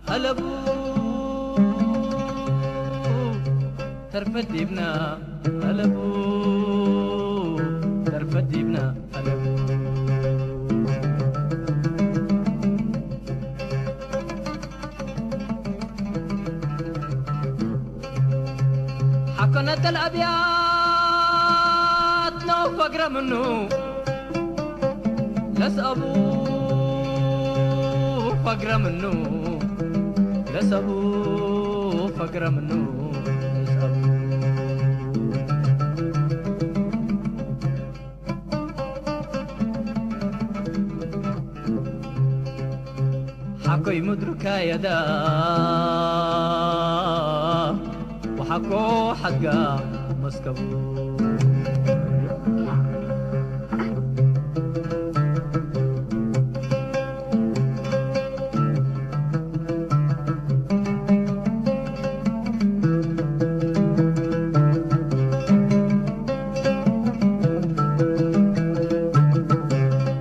هلبو، ترفد ابنا هلبو، ترفد ابنا هلبو. حكنت الأبيات نو فقر منو، لسأبو فقر منو، لسأبو فقر منو، لسأبو. ሓኮይ ምድሩ ካየዳ ወሓኮ ሓድጋ መስከቡ።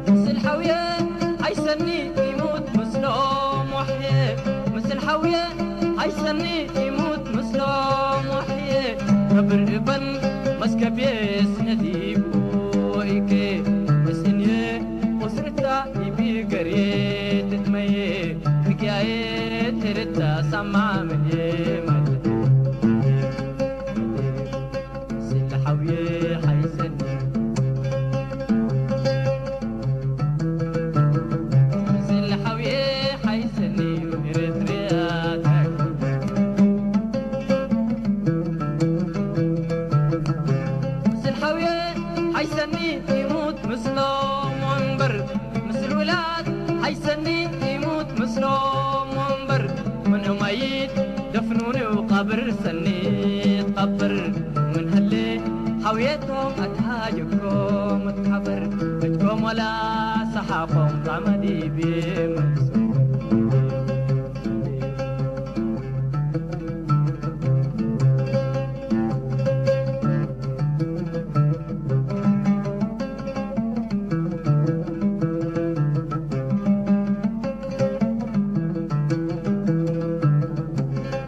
ምስል ሓውየ ኣይሰኒ ይሙት ምስሎም ወሕየ፣ ምስል ሓውየ ኣይሰኒ ይሙት ምስሎም ወሕየ፣ ነብር እበን መስከብየ ስነዲቡ ወኢከ ምስእንየ ቁስርታ ይቢገርየ ትጥመየ፣ ትግያየ ትርታ ሳማ ምንየ ማለት። ስለ ሓውየ ሓይሰኒ፣ ስለ ሓውየ ሓይሰኒ ኤርትርያ ታሪኽ። ምስል ሓውየ ሓይሰኒ ይሙት ምስሎም ወንበር፣ ምስል ውላድ ሓይሰኒ ይሙት ምስሎም ወንበር፣ ምን እማይት ደፍኑኑ ቃብር ሰኒ ትቐብር፣ ምን ህሌ ሓውየቶም ኣትሃጀኮም ትሓብር፣ እጅኮም ወላ ሰሓቆም ጣመዲ ብመንሱ።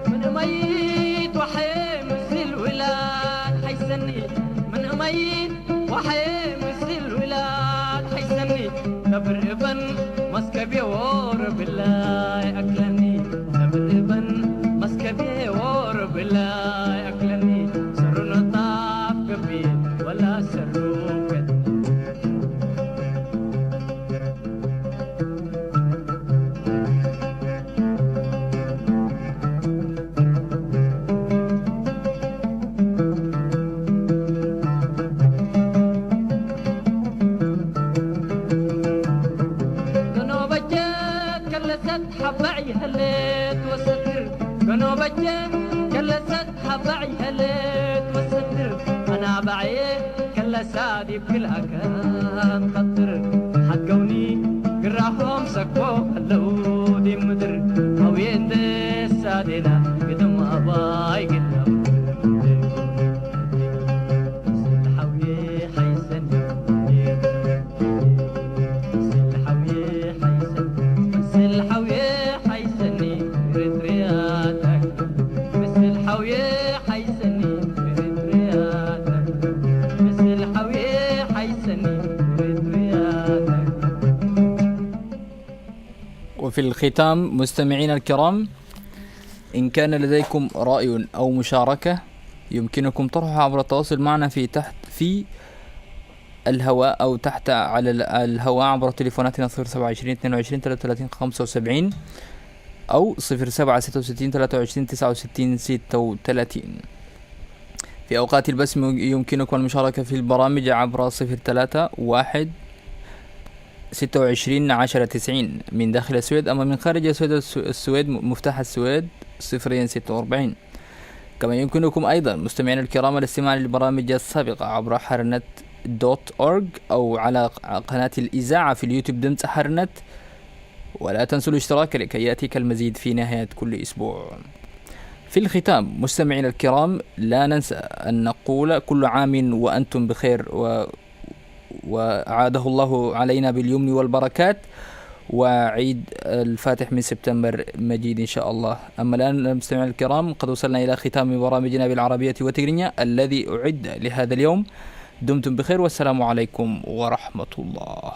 ምን እመይት ወሐየ ምስል ውላድ ሓይሰኒ፣ ምን እመይት ወሐየ ምስል ውላድ ሓይሰኒ። ብርእበን መስከቤ ወር ብላይ ኣክለኒ፣ ብርእበን መስከቤ ወር ብላይ ኣክለኒ፣ ስሩን ጣፍ ገቢ ወላ ሰሩ ከት ገኖ በጀት ከለሰት ሓባዕ ይኸለት ወሰድር፣ ገኖ በጀት ከለሰት ሓባዕ ይኸለት ወሰድር፣ ኣና ባዕየ ከለሳ ዲብ ክልኣከ ንኸትር፣ ሓገውኒ ግራሆም ሰኮ ኣለዉ ዲብ ምድር፣ ሃውየ እንደ ሳዴና ግጥም ኣባይ ግላብ። وفي الختام مستمعينا الكرام، إن كان لديكم رأي أو مشاركة يمكنكم طرحها عبر التواصل معنا في تحت في الهواء أو تحت على ال- الهواء عبر تليفوناتنا صفر سبعة عشرين اثنين وعشرين ثلاثة وثلاثين خمسة وسبعين أو صفر سبعة ستة وستين ثلاثة وعشرين تسعة وستين ستة وثلاثين. في أوقات البث يمكنكم المشاركة في البرامج عبر صفر ثلاثة واحد ستة وعشرين عشرة تسعين من داخل السويد، أما من خارج السويد، الس- السويد مفتاح السويد صفرين ستة وأربعين. كما يمكنكم أيضا مستمعينا الكرام الاستماع للبرامج السابقة عبر حرنت دوت أورج أو على قناة الإذاعة في اليوتيوب دمت حرنت. ولا تنسوا الاشتراك لكي يأتيك المزيد في نهاية كل أسبوع. في الختام مستمعينا الكرام، لا ننسى أن نقول كل عام وأنتم بخير و... وعاده الله علينا باليمن والبركات، وعيد الفاتح من سبتمبر مجيد إن شاء الله. أما الآن مستمعينا الكرام، قد وصلنا إلى ختام برامجنا بالعربية وتقرينيا الذي أعد لهذا اليوم. دمتم بخير والسلام عليكم ورحمة الله.